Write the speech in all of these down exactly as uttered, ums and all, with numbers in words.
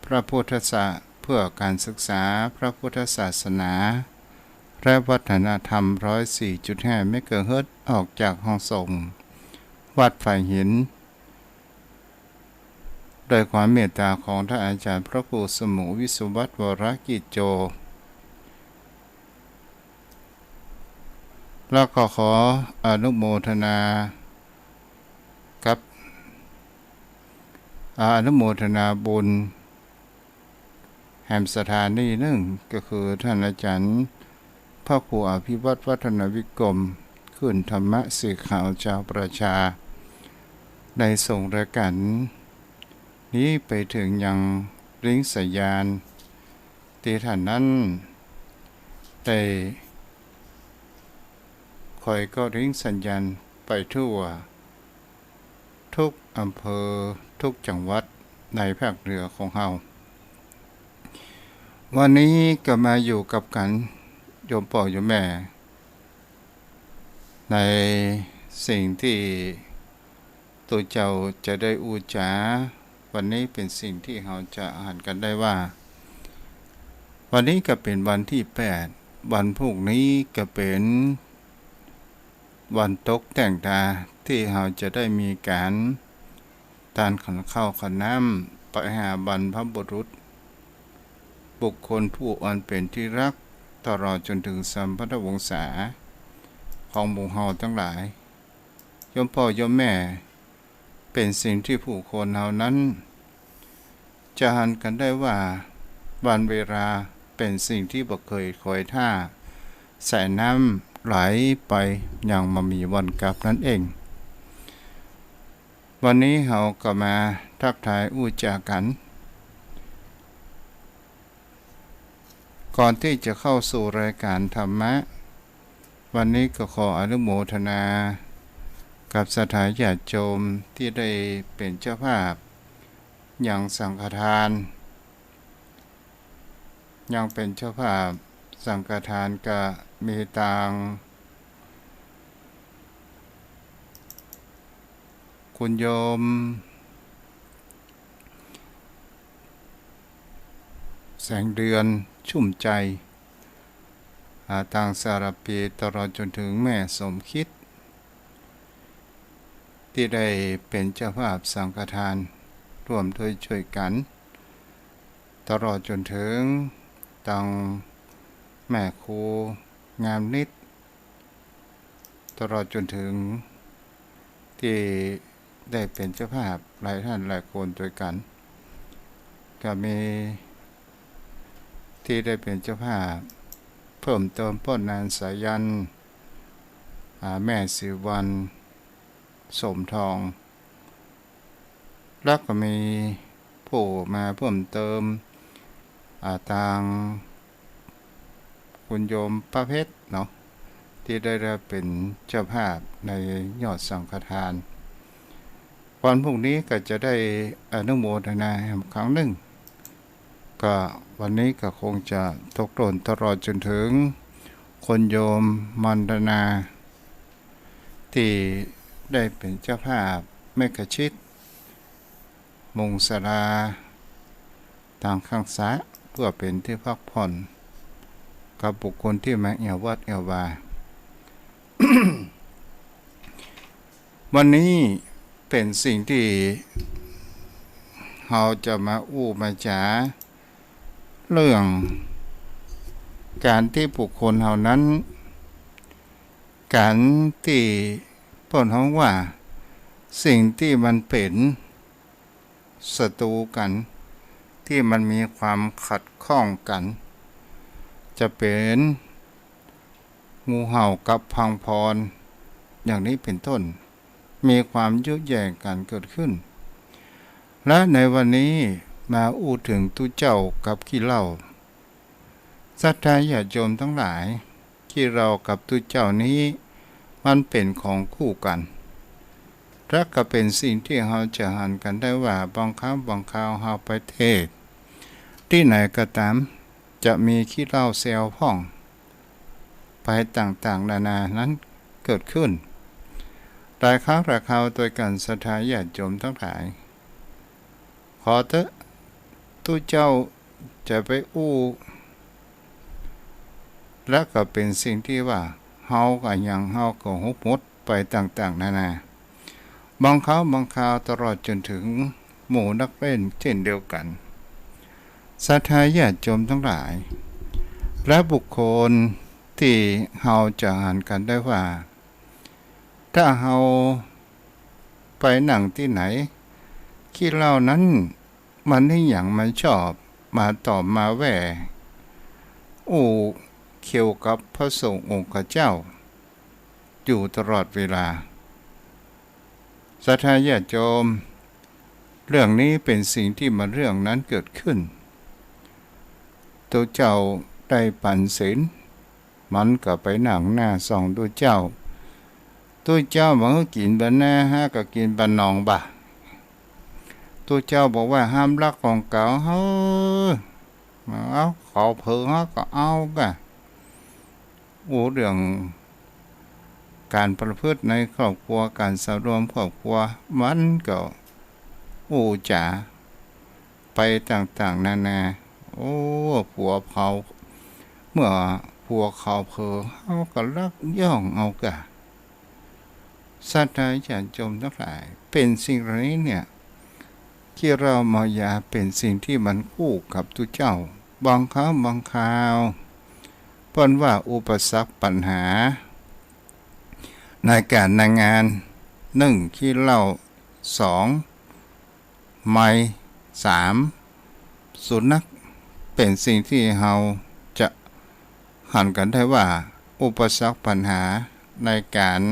พระพุทธศา เพื่อการศึกษาพระพุทธศาสนา และวัฒนธรรม ร้อยสี่จุดห้า เมกะเฮิรตซ์ ออกจากห้องส่งวัดฝายหิน โดยความเมตตาของท่านอาจารย์พระครูสมุ วิศวัตร วรกิจโจ แล้วก็ขออนุโมทนากับ อา อนุโมทนาบุญแหมสถานีนึ่ง ก็คือท่านอาจารย์พระครูอภิวัตร วัฒนวิกรม คลื่นธรรมะสีขาวจาวประชา ได้ส่งรายการนี้ไปเถิงยังริ้งสัญญาณ ตี้ท่านนั้นได้คอยเกาะริ้งสัญญาณไปทั่วทุกอำเภอ ทุกจังหวัดในภาคเหนือของเฮา วันนี้ก็มาอยู่กับกั๋น โยมป้อโยมแม่ ในสิ่งตี้ตุ๊เจ้าจะได้อู้จ๋า วันนี้เป๋นสิ่งตี้เฮาจะหันกั๋นได้ว่า วันนี้ก็เป๋นวันตี้แปด วันพรุ่งนี้ก็เป๋นวันตกแต่งตา ตี้เฮาจะได้มีก๋านตานขันข้าวขันน้ำไปหาบรรพบุรุษ บุคคลผู้อันเป๋นตี้ฮัก ตลอดจ๋นเถิงสัมพันธวงศาของหมู่เฮาตังหลาย โยมป้อโยมแม่ เป๋นสิ่งตี้ผู้คนเฮานั้น จะหันกั๋นได้ว่า วันเวลาเป๋นสิ่งตี้บ่เกยคอยถ้า สายน้ำไหลไปยังบ่มีบ่อนกลับนั้นเอง วันนี้เฮาก็มาทักทายอู้จ๋ากั๋น ก่อนตี้จะเข้าสู่รายการธรรมะ วันนี้ก็ขออนุโมทนากับศรัทธาญาติโยมตี้ได้เป๋นเจ้าภาพยังสังฆทาน ยังเป๋นเจ้าภาพสังฆทานก็มีตางคุณโยม แสงเดือน ชุ่มใจ อา ตางสารภี ตลอดจ๋นเถิงแม่สมคิด ตี้ได้เป๋นเจ้าภาพสังฆทาน ร่วมด้วยช่วยกั๋น ตลอดจ๋นเถิงตางแม่ครูงามนิด ตลอดจ๋นเถิงตี้ได้เป๋นเจ้าภาพหลายต้านหลายคนตวยกั๋น ก็มีตี้ได้เป๋นเจ้าภาพเพิ่มเติมป้อหนานสายัณ อา แม่ศรีวรรณ สมทอง แล้วก็มีผู้มาเพิ่มเติม อา ตางคุณโยมป้าเพชรเนาะ ตี้ได้ ได้เป๋นเจ้าภาพในยอดสังฆทาน วันพรุ่งนี้ก็จะได้อนุโมทนาแหมครั้งนึ่ง ก็วันนี้ก็คงจะตกหล่นตลอดจ๋นเถิงคุณโยมมันตนา ตี้ได้เป๋นเจ้าภาพแม่กะชิด มุงสาราตางข้างสระ เพื่อเป๋นตี้พักผ่อนกับบุคคลตี้มาแอ่ววัดแอ่ววา วันนี้เป๋นสิ่งตี้เฮาจะมาอู้มาจ๋าเรื่องก๋านตี้บุคคลเฮานั้น ก๋านตี้เปิ้นฮ้องว่า สิ่งตี้มันเป๋นศัตรูกั๋น ตี้มันมีความขัดข้องกั๋น จะเป๋นงูเห่ากับพังพร อย่างนี้เป๋นต้น มีความยุแย่งกั๋นเกิดขึ้น และในวันนี้มาอู้เถิงตุ๊เจ้ากับขี้เหล้า ศรัทธาญาติโยมตังหลาย ขี้เหล้ากับตุ๊เจ้านี้มันเป๋นของคู่กั๋น และก็เป๋นสิ่งตี้เฮาจะหันกั๋นได้ว่า บางครั้งบางคราวเฮาไปเทศน์ตี้ไหนก็ต๋าม จะมีขี้เหล้าแซวพ่อง ไปต่างๆ นานานั้นเกิดขึ้น หลายครั้งหลายคราวตวยกั๋น ศรัทธาญาติโยมตังหลาย ขอเต๊อะ ตุ๊เจ้าจะไปอู้ และก็เป๋นสิ่งตี้ว่าเฮาก็หยังเฮาก็ฮู้หมดไปต่างๆ นานา บางคราวบางคราวตลอดจ๋นเถิงหมู่นักเล่นเจ้นเดียวกั๋น ศรัทธาญาติโยมตังหลาย และบุคคลตี้เฮาจะหันกั๋นได้ว่า ถ้าเฮาไปนั่งตี้ไหน ขี้เหล้านั้นมันมีหยังมันชอบมาต่อมาแว่อู้เกี่ยวกับพระสงฆ์องค์เจ้า อยู่ตลอดเวลา ศรัทธาญาติโยม เรื่องนี้เป๋นสิ่งตี้บ่าเรื่องนั้นเกิดขึ้น ตุ๊เจ้าได้ปั๋นศีล มันก็ไปนั่งหน้าส่องตุ๊เจ้า ตุ๊เจ้าบ่หื้อกิ๋นบ่านา หาก็กิ๋นบ่านองบ่า ตุ๊เจ้าบอกว่าห้ามลักของเก๋า เฮ้อ มาเอา เขาเผลอหาก็เอาก่ะ อู้เรื่องก๋านประพฤติในครอบครัว ก๋านสำรวมครอบครัว มันก็อู้จ๋าไปต่างๆ นานา โอ้ ผัวเขา เมื่อผัวเขาเผลอ เฮาก็ลักย่องเอาก่ะ ศรัทธาญาติโยมตังหลาย เป๋นสิ่งเหล่านี้เนี่ย ขี้เหล้าเมายาเป๋นสิ่งตี้มันคู่กับตุ๊เจ้า บางคราวบางคราว เปิ้นว่าอุปสรรคปัญหา ในก๋านในงาน นึ่ง ขี้เหล้า สอง ไมค์ สาม สุนัข เป๋นสิ่งตี้เฮาจะหันกั๋นได้ว่า อุปสรรคปัญหาในก๋าน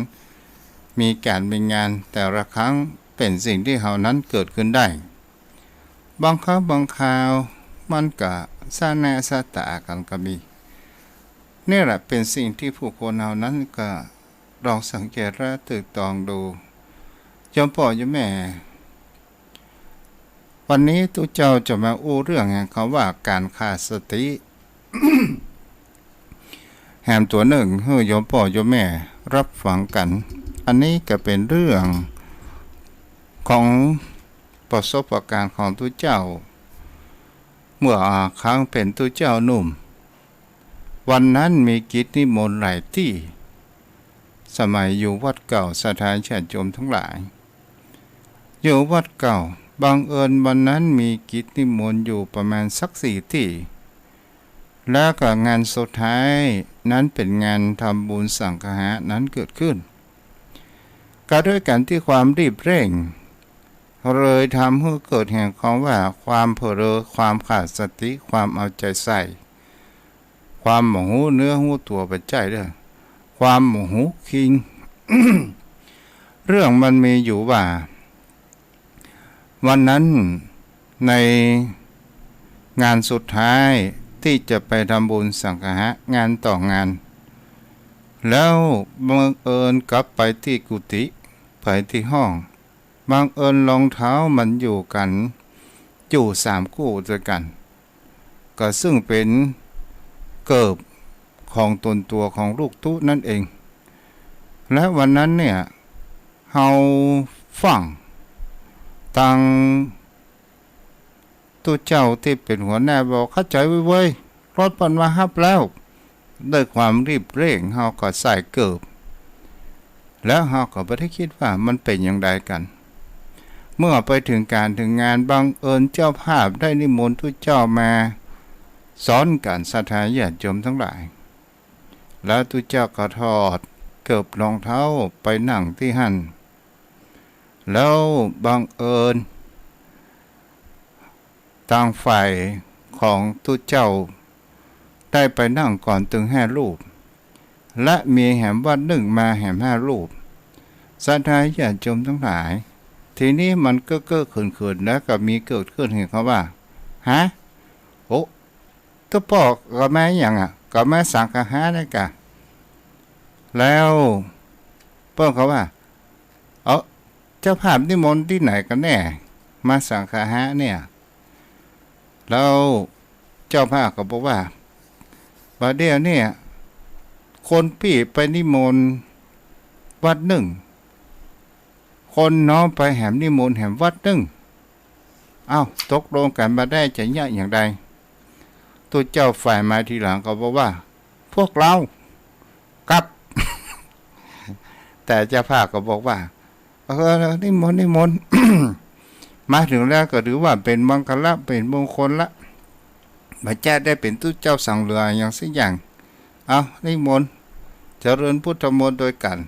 มีก๋านมีงานแต่ละครั้ง เป๋นสิ่งตี้เหล่านั้นเกิดขึ้นได้ บางคราวบางคราวมันก็สะแนะสะตากั๋นก็มี นี่แหละเป๋นสิ่งตี้ผู้คนเหล่านั้นก็ลองสังเกตและตึกตองดู โยมป้อโยมแม่ วันนี้ตุ๊เจ้าจะมาอู้เรื่องแห่งกำว่าก๋านขาดสติ แหมตั๋วนึ่งหื้อโยมป้อโยมแม่ฮับฟังกั๋น อันนี้ก็เป๋นเรื่องของประสบก๋ารณ์ของตุ๊เจ้า เมื่อครั้งเป๋นตุ๊เจ้าหนุ่ม วันนั้นมีกิจนิมนต์หลายตี้ สมัยอยู่วัดเก่า ศรัทธาญาติโยมตังหลาย อยู่วัดเก่า บังเอิญวันนั้นมีกิจนิมนต์อยู่ประมาณสักสี่ตี้ แล้วก็งานสุดท้ายนั้นเป๋นงานทำบุญสังฆะนั้นเกิดขึ้น ก็ด้วยก๋านตี้ความรีบเร่ง เลยทำหื้อเกิดแห่งกำว่าความเผลอ ความขาดสติ ความเอาใจ๋ใส่ ความบ่ฮู้เนื้อฮู้ตั๋ว บ่ใจ้เด้อ ความบ่ฮู้คิง เรื่องมันมีอยู่ว่า วันนั้นในงานสุดท้ายตี้จะไปทำบุญสังฆะงานต่องาน แล้วบังเอิญกลับไปตี้กุฏิ ไปตี้ห้อง บังเอิญรองเท้ามันอยู่กั๋น อยู่สามกู้ตวยกั๋น ก็ซึ่งเป๋นเกิบของตนตั๋วของลูกตุ๊นั้นเอง และวันนั้นเนี่ย เฮาฟั่ง ตังตุ๊เจ้าตี้เป๋นหัวหน้าบอก เข้าใจ๋ไวๆ รถเปิ้นมาฮับแล้ว ด้วยความรีบเร่ง เฮาก็ใส่เกิบ แล้วเฮาก็บ่ได้กึ๊ดว่ามันเป๋นอย่างใดกั๋น เมื่อไปเถิงก๋านเถิงงาน บังเอิญเจ้าภาพได้นิมนต์ตุ๊เจ้ามาสอนก๋าน ศรัทธาญาติโยมตังหลาย แล้วตุ๊เจ้าก็ถอดเกิบรองเท้าไปนั่งตี้หั้น แล้วบังเอิญ ตางฝ่ายของตุ๊เจ้าได้ไปนั่งก่อนตึงห้ารูป และมีแหมวัดนึ่งมาแหมห้ารูป ศรัทธาญาติโยมตังหลาย ทีนี้มันเก้อๆ เขินๆ แล้วก็มีเกิดขึ้นแห่งกำว่า ฮะ โอ้ ตุ๊ป้อก็มาอะหยังอะ ก็มาสังฆะนาก่ะ แล้วเปิ้นก็ว่า เอ้อ เจ้าภาพนิมนต์ตี้ไหนกั๋นแน่ มาสังฆะเนี่ย แล้วเจ้าภาพก็บอกว่า บ่าเดี่ยวเนี่ย คนปี้ไปนิมนต์วัดนึ่ง คนน้องไปแหมนิมนต์แหมวัดนึ่ง อ้าว ตกลงกั๋นบ่าได้จะเยียะอย่างใด ตุ๊เจ้าฝ่ายมาทีหลังก็บอกว่า พวกเฮา กลับ แต่เจ้าภาพก็บอกว่า เออ นิมนต์ นิมนต์ มาเถิงแล้วก็ถือว่าเป๋นมังคละ เป๋นมงคลละ บ่าจะได้เป๋นตุ๊เจ้าสั่งเหลืออย่างสักอย่าง เอา นิมนต์ เจริญพุทธมนต์โดยกั๋น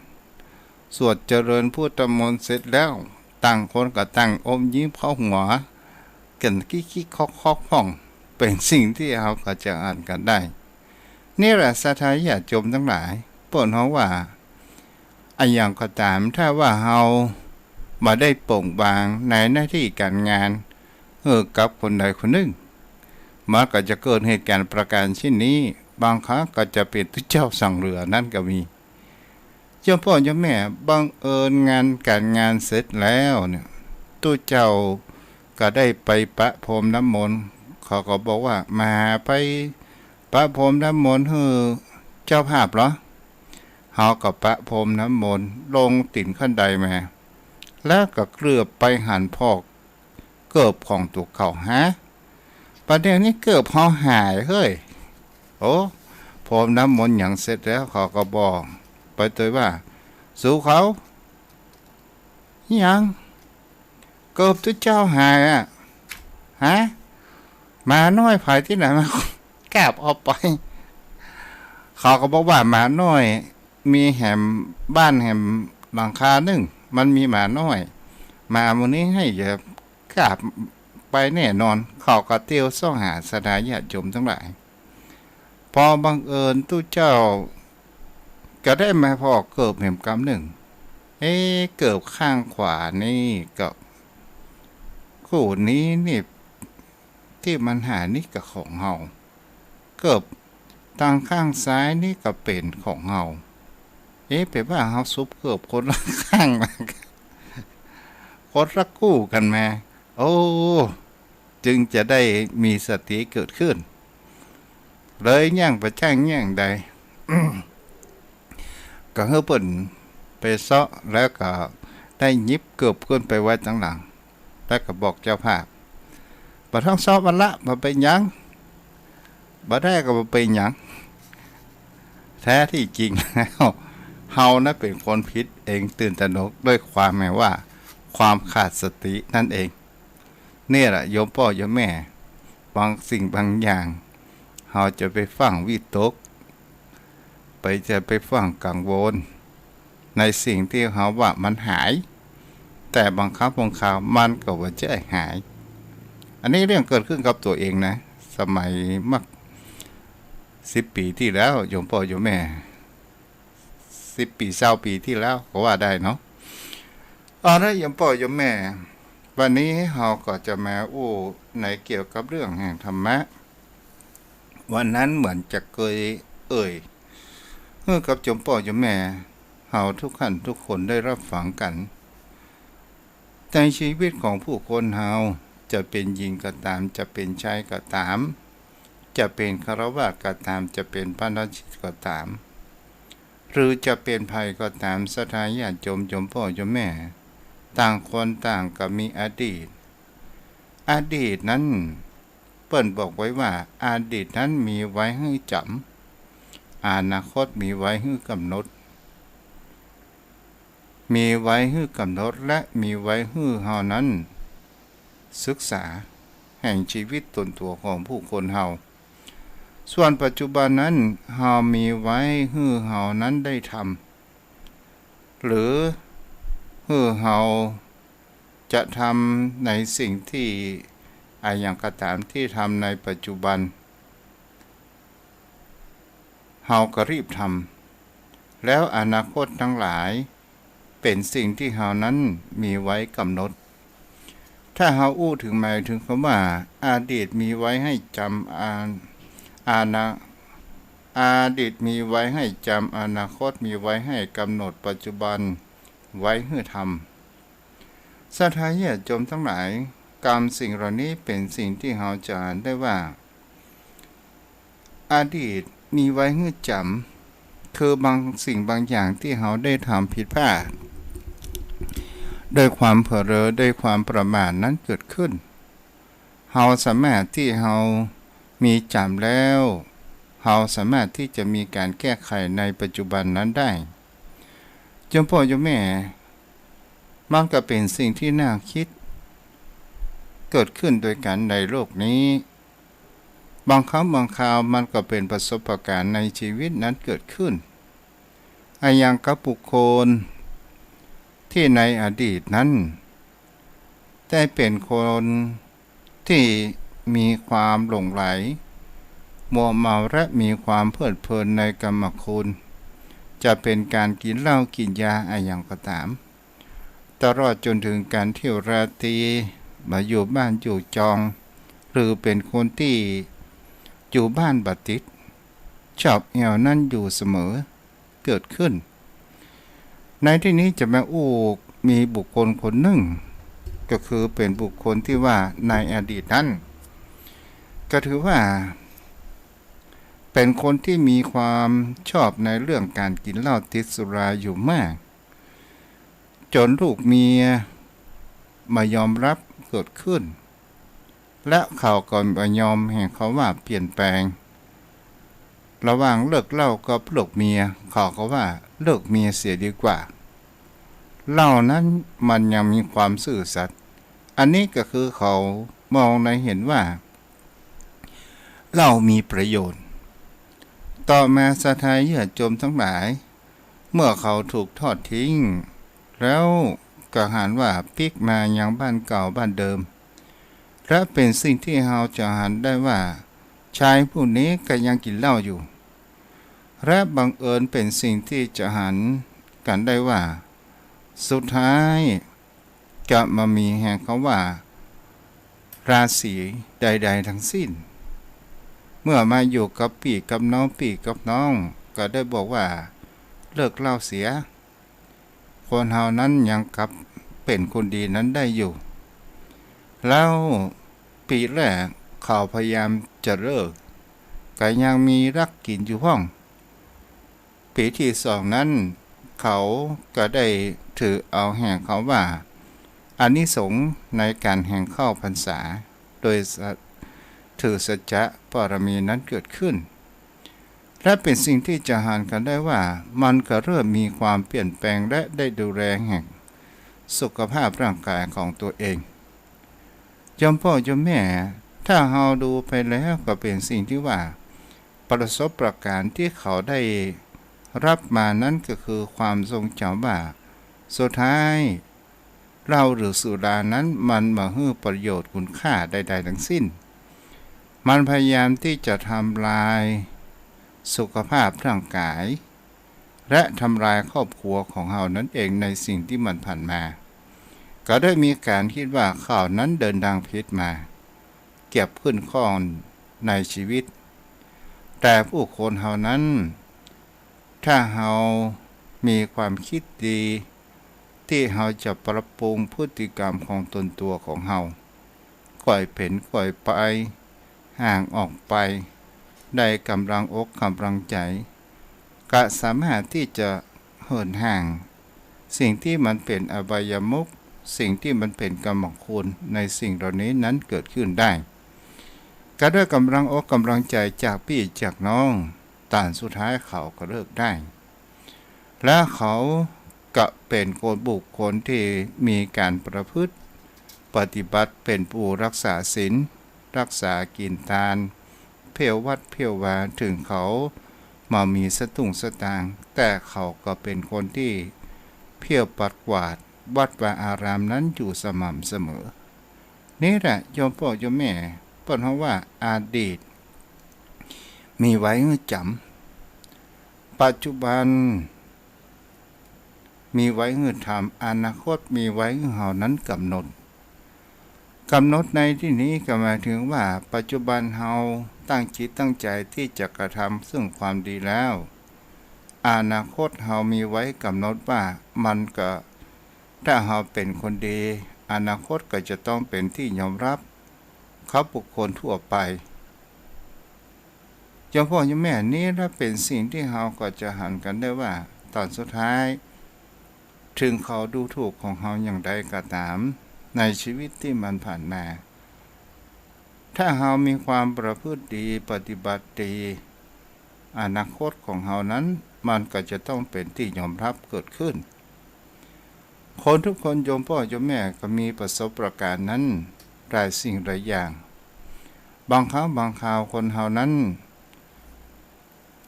สวดเจริญพุทธมนต์เสร็จแล้ว ต่างคนก็ต่างอมยิ้มเข้าหัวกั๋น คิกๆ คอกๆ พ่อง เป๋นสิ่งตี้เฮาก็จะอ่านกั๋นได้ นี่แหละศรัทธาญาติโยมตังหลาย เปิ้นฮ้องว่า อะหยังก็ต๋าม ถ้าว่าเฮาบ่ได้โป่งบางในหน้าตี้ก๋านงานหื้อกับคนใดคนนึ่ง มันก็จะเกิดเหตุก๋ารณ์ประก๋ารเช่นนี้ บางครั้งก็จะเป๋นตุ๊เจ้าสั่งเหลือนั้นก็มี โยมป้อโยมแม่ บังเอิญงานก๋านงานเสร็จแล้วเนี่ย ตุ๊เจ้าก็ได้ไปประพรมน้ำมนต์ เขาก็บอกว่า มาไปประพรมน้ำมนต์หื้อเจ้าภาพเหรอ เฮาก็ประพรมน้ำมนต์ลงตี๋นขั้นไดมา แล้วก็เกือบไปหันผ่อเกิบของตั๋วเขา ฮะ บัดเดี๋ยวนี้เกิบเฮาหายเฮ้ย โอ้ พรมน้ำมนต์หยังเสร็จแล้ว เขาก็บอกไปตวยว่า สูเขา อิหยัง เกิบตุ๊เจ้าหายอะ ฮะ หมาน้อยผายตี้ไหนมากาบเอาไป เขาก็บอกว่า หมาน้อยมีแหมบ้านแหมหลังคานึ่ง มันมีหมาน้อย หมาหมู่นี้หื้อเยียะกาบไปแน่นอน เขาก็เตียวส่องหาศรัทธาญาติโยมตังหลาย พอบังเอิญตุ๊เจ้าก็ได้มาผ่อเกิบแหมกำนึ่ง เอ๊ะ เกิบข้างขวานี่ก็ คู่นี้นี่ ตี้มันหายนี่ก็ของเฮา เกิบตางข้างซ้ายนี่ก็เป๋นของเฮา เอ๊ะ เป๋นว่าเฮาสุบเกิบคนละข้างมา คนละคู่กั๋นมา โอ้ จึงจะได้มีสติเกิดขึ้น เลยยังบ่จ้างแย้งใด ก็หื้อเปิ้นไปเซาะ แล้วก็ได้หยิบเกิบขึ้นไปไว้ตังหลัง แล้วก็บอกเจ้าภาพ บ่ต้องเซาะมันละ บ่เป๋นหยัง บ่ได้ก็บ่เป๋นหยัง แท้ที่จริงแล้ว เฮานั้นเป๋นคนผิดเอง ตื่นตระหนกด้วยความแหมว่า ความขาดสตินั่นเอง เนี่ยแหละโยมป้อโยมแม่ บางสิ่งบางอย่าง เฮาจะไปฟั่งวิตก ไปจะไปฟั่งกังวล ในสิ่งตี้เฮาว่ามันหาย แต่บางครั้งบางคราวมันก็บ่ใจ้หาย อันนี้เรื่องเกิดขึ้นกับตั๋วเองนะ สมัยมักสิบปี๋ตี้แล้ว โยมป้อโยมแม่ สิบปี๋ ซาวปี๋ตี้แล้วก็ว่าได้เนาะ เอาละโยมป้อโยมแม่ วันนี้เฮาก็จะมาอู้ในเกี่ยวกับเรื่องแห่งธรรมะ วันนั้นเหมือนจะเกยเอ่ย หื้อกับโยมป้อโยมแม่ เฮาทุกท่านทุกคนได้ฮับฟังกั๋น ในชีวิตของผู้คนเฮา จะเป๋นหญิงก็ต๋าม จะเป๋นจายก็ต๋าม จะเป๋นฆราวาสก็ต๋าม จะเป๋นบรรพชิตก็ต๋าม หรือจะเป๋นใผก็ต๋าม ศรัทธาญาติโยม โยมป้อโยมแม่ ต่างคนต่างก็มีอดีต อดีตนั้น เปิ้นบอกไว้ว่า อดีตนั้นมีไว้หื้อจ๋ำ อนาคตมีไว้หื้อกำหนด มีไว้หื้อกำหนด และมีไว้หื้อเฮานั้นศึกษาแห่งชีวิตตนตั๋วของผู้คนเฮา ส่วนปัจจุบันนั้น เฮามีไว้หื้อเฮานั้นได้ทำ หรือหื้อเฮาจะทำในสิ่งตี้อะหยังก็ต๋ามตี้ทำในปัจจุบัน เฮาก็รีบทำ แล้วอนาคตตังหลาย เป๋นสิ่งตี้เฮานั้นมีไว้กำหนด ถ้าเฮาอู้เถิงหมายเถิงกำว่า อดีตมีไว้หื้อจ๋ำ อา อานา อดีตมีไว้หื้อจ๋ำ อนาคตมีไว้หื้อกำหนด ปัจจุบันไว้หื้อทำ ศรัทธาญาติโยมตังหลาย กำสิ่งเหล่านี้เป๋นสิ่งตี้เฮาจะอ่านได้ว่า อดีตมีไว้หื้อจ๋ำ คือบางสิ่งบางอย่างตี้เฮาได้ทำผิดพลาด ด้วยความเผลอ ด้วยความประมาทนั้นเกิดขึ้น เฮาสามารถตี้เฮามีจ๋ำแล้ว เฮาสามารถตี้จะมีก๋านแก้ไขในปัจจุบันนั้นได้ โยมป้อโยมแม่ มันก็เป๋นสิ่งตี้น่าคิด เกิดขึ้นตวยกั๋นในโลกนี้ บางครั้งบางคราวมันก็เป๋นประสบก๋ารณ์ในจีวิตนั้นเกิดขึ้น อะหยังกับบุคคลตี้ในอดีตนั้น ได้เป๋นคนตี้มีความหลงใหล มัวเมาและมีความเพลิดเพลินในกามคุณ จะเป๋นก๋านกิ๋นเหล้ากิ๋นยาอะหยังก็ต๋าม ตลอดจ๋นเถิงก๋านเที่ยวราตรี บ่อยู่บ้านอยู่จอง หรือเป๋นคนตี้อยู่บ้านบ่ติด ชอบแอ่วนั้นอยู่เสมอ เกิดขึ้น ในตี้นี้จะมาอู้มีบุคคลคนนึ่ง ก็คือเป๋นบุคคลตี้ว่าในอดีตนั้น ก็ถือว่าเป๋นคนตี้มีความชอบในเรื่องก๋านกิ๋นเหล้าติดสุราอยู่มาก จ๋นลูกเมียบ่ยอมฮับเกิดขึ้น และเขาก็บ่ยอมแห่งเขาว่าเปลี่ยนแปลง ระหว่างเลิกเหล้ากับเลิกเมีย เขาก็ว่าเลิกเมียเสียดีกว่า เหล้านั้นมันยังมีความซื่อสัตย์ อันนี้ก็คือเขามองในเห็นว่า เหล้ามีประโยชน์ ต่อมาศรัทธาญาติโยมตังหลาย เมื่อเขาถูกทอดทิ้ง แล้วก็หันว่าปิ๊กมายังบ้านเก่าบ้านเดิม และเป๋นสิ่งตี้เฮาจะหันได้ว่า ชายผู้นี้ก็ยังกิ๋นเหล้าอยู่ และบังเอิญเป๋นสิ่งตี้จะหันกั๋นได้ว่า สุดท้าย ก็บ่มีแห่งเขาว่า ราศีใดๆ ทั้งสิ้น เมื่อมาอยู่กับปี้กับน้อง ปี้กับน้องก็ได้บอกว่า เลิกเหล้าเสีย คนเฮานั้นยังกลับเป๋นคนดีนั้นได้อยู่ แล้วปี๋แรกเขาพยายามจะเลิก ก็ยังมีลักกิ๋นอยู่พ่อง ปี๋ตี้สองนั้น เขาก็ได้ถือเอาแห่งเขาว่า อานิสงส์ในก๋านแห่งเข้าพรรษา โดยถือสัจจะบารมีนั้นเกิดขึ้น และเป๋นสิ่งตี้จะหันกั๋นได้ว่า มันก็เริ่มมีความเปลี่ยนแปลงและได้ดูแลแห่งสุขภาพร่างกายของตัวเอง โยมป้อโยมแม่ ถ้าเฮาดูไปแล้วก็เป๋นสิ่งตี้ว่า ประสบก๋ารณ์ตี้เขาได้ฮับมานั้นก็คือความทรงจ๋ำว่า สุดท้าย เหล้าหรือสุรานั้นมันบ่หื้อประโยชน์คุณค่าใดๆ ทั้งสิ้น มันพยายามตี้จะทำลายสุขภาพร่างกาย และทำลายครอบครัวของเฮานั้นเองในสิ่งตี้มันผ่านมา ก็ได้มีก๋านกึ๊ดว่าเขานั้นเดินตางผิดมา เกือบขึ้นข้อนในจีวิต แต่บุคคลเฮานั้น ถ้าเฮามีความกึ๊ดดี ตี้เฮาจะปรับปรุงพฤติกรรมของตนตั๋วของเฮา ก่อยเป๋นก่อยไป ห่างออกไป ได้ก๋ำลังอกก๋ำลังใจ๋ ก็สามารถตี้จะเหินห่าง สิ่งตี้มันเป๋นอบายมุข สิ่งตี้มันเป๋นกามคุณ ในสิ่งเหล่านี้นั้นเกิดขึ้นได้ ก็ด้วยก๋ำลังอกก๋ำลังใจ๋จากปี้จากน้อง ต้านสุดท้ายเขาก็เลิกได้ และเขาก็เป๋นคนบุคคลตี้มีก๋านประพฤติปฏิบัติ เป๋นผู้รักษาศีล รักษากิ๋นตาน เที่ยววัดเที่ยววา เถิงเขาบ่มีสตุ้งสตางค์ แต่เขาก็เป๋นคนตี้เที่ยวปัดกวาดวัดวาอารามนั้นอยู่สม่ำเสมอ นี่แหละโยมป้อโยมแม่ เปิ้นฮ้องว่าอดีต มีไว้หื้อจ๋ำ ปัจจุบัน มีไว้หื้อทำ อนาคตมีไว้หื้อเฮานั้นกำหนด กำหนดในตี้นี้ก็หมายเถิงว่า ปัจจุบันเฮาตั้งจิตตั้งใจ๋ตี้จะกระทำซึ่งความดีแล้ว อนาคตเฮามีไว้กำหนดว่ามันก็ ถ้าเฮาเป๋นคนดี อนาคตก็จะต้องเป๋นตี้ยอมฮับของบุคคลทั่วไป โยมป้อโยมแม่ นี้ละเป๋นสิ่งตี้เฮาก็จะหันกั๋นได้ว่า ต๋อนสุดท้าย เถิงเขาดูถูกของเฮาอย่างใดก็ต๋าม ในจีวิตตี้มันผ่านมา ถ้าเฮามีความประพฤติดี ปฏิบัติดี อนาคตของเฮานั้น มันก็จะต้องเป๋นตี้ยอมฮับเกิดขึ้น คนกู้คน โยมป้อโยมแม่ก็มีประสบการณ์นั้นหลายสิ่งหลายอย่าง บางครั้งบางคราวคนเฮานั้น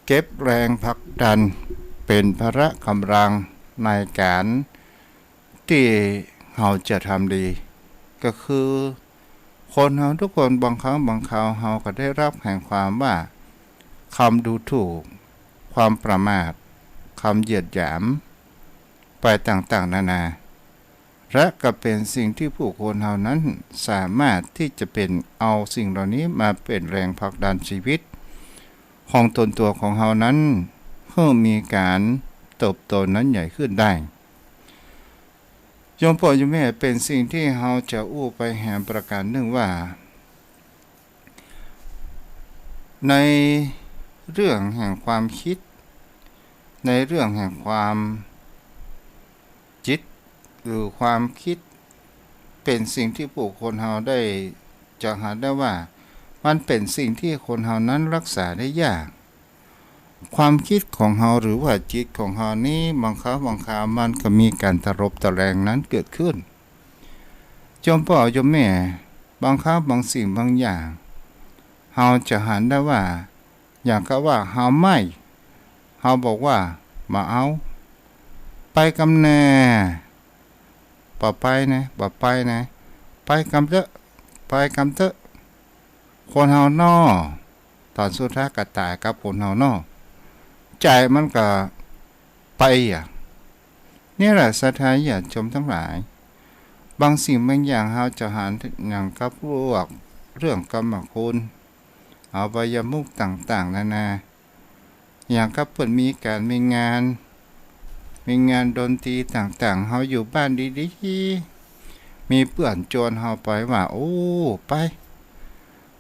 เก็บแรงผลักดันเป๋นพละก๋ำลังในก๋านตี้เฮาจะทำดี ก็คือคนเฮากู้คน บางครั้งบางคราวเฮาก็ได้ฮับแห่งความว่ากำดูถูก ความประมาท กำเหยียดหยาม ไปต่างๆ นานา และก็เป๋นสิ่งตี้ผู้คนเฮานั้นสามารถตี้จะเป๋น เอาสิ่งเหล่านี้มาเป๋นแรงผลักดันชีวิตของตนตั๋วของเฮานั้น หื้อมีก๋านเติบโตนั้นใหญ่ขึ้นได้ โยมป้อโยมแม่ เป๋นสิ่งตี้เฮาจะอู้ไปแหมประก๋านนึ่งว่า ในเรื่องแห่งความกึ๊ด ในเรื่องแห่งความจิต หรือความกึ๊ด เป๋นสิ่งตี้ผู้คนเฮาได้จะหันได้ว่า มันเป๋นสิ่งตี้คนเฮานั้นฮักษาได้ยาก ความกึ๊ดของเฮาหรือว่าจิตของเฮานี้ บางครั้งบางคราวมันก็มีก๋านตะลบตะแลงนั้นเกิดขึ้น โยมป้อโยมแม่ บางครั้งบางสิ่งบางอย่าง เฮาจะหันได้ว่า อย่างกับว่าเฮาไม่ เฮาบอกว่า บ่เอา ไปกำแน่ บ่ไปนะ บ่ไปนะ ไปกำเต๊อะ ไปกำเต๊อะ คนเฮาน้อ ต๋อนสุดท้ายก็ต๋ายกับคนเฮาน้อ ใจ๋มันก็ไปอะ นี่แหละศรัทธาญาติโยมตังหลาย บางสิ่งบางอย่างเฮาจะหันอย่างกับพวกเรื่องกามคุณ อบายมุขต่างๆ นานา อย่างกับเปิ้นมีก๋านมีงาน มีงานดนตรีต่างๆ เฮาอยู่บ้านดีๆ มีเปื้อนจวนเฮาไปว่า โอ้ ไป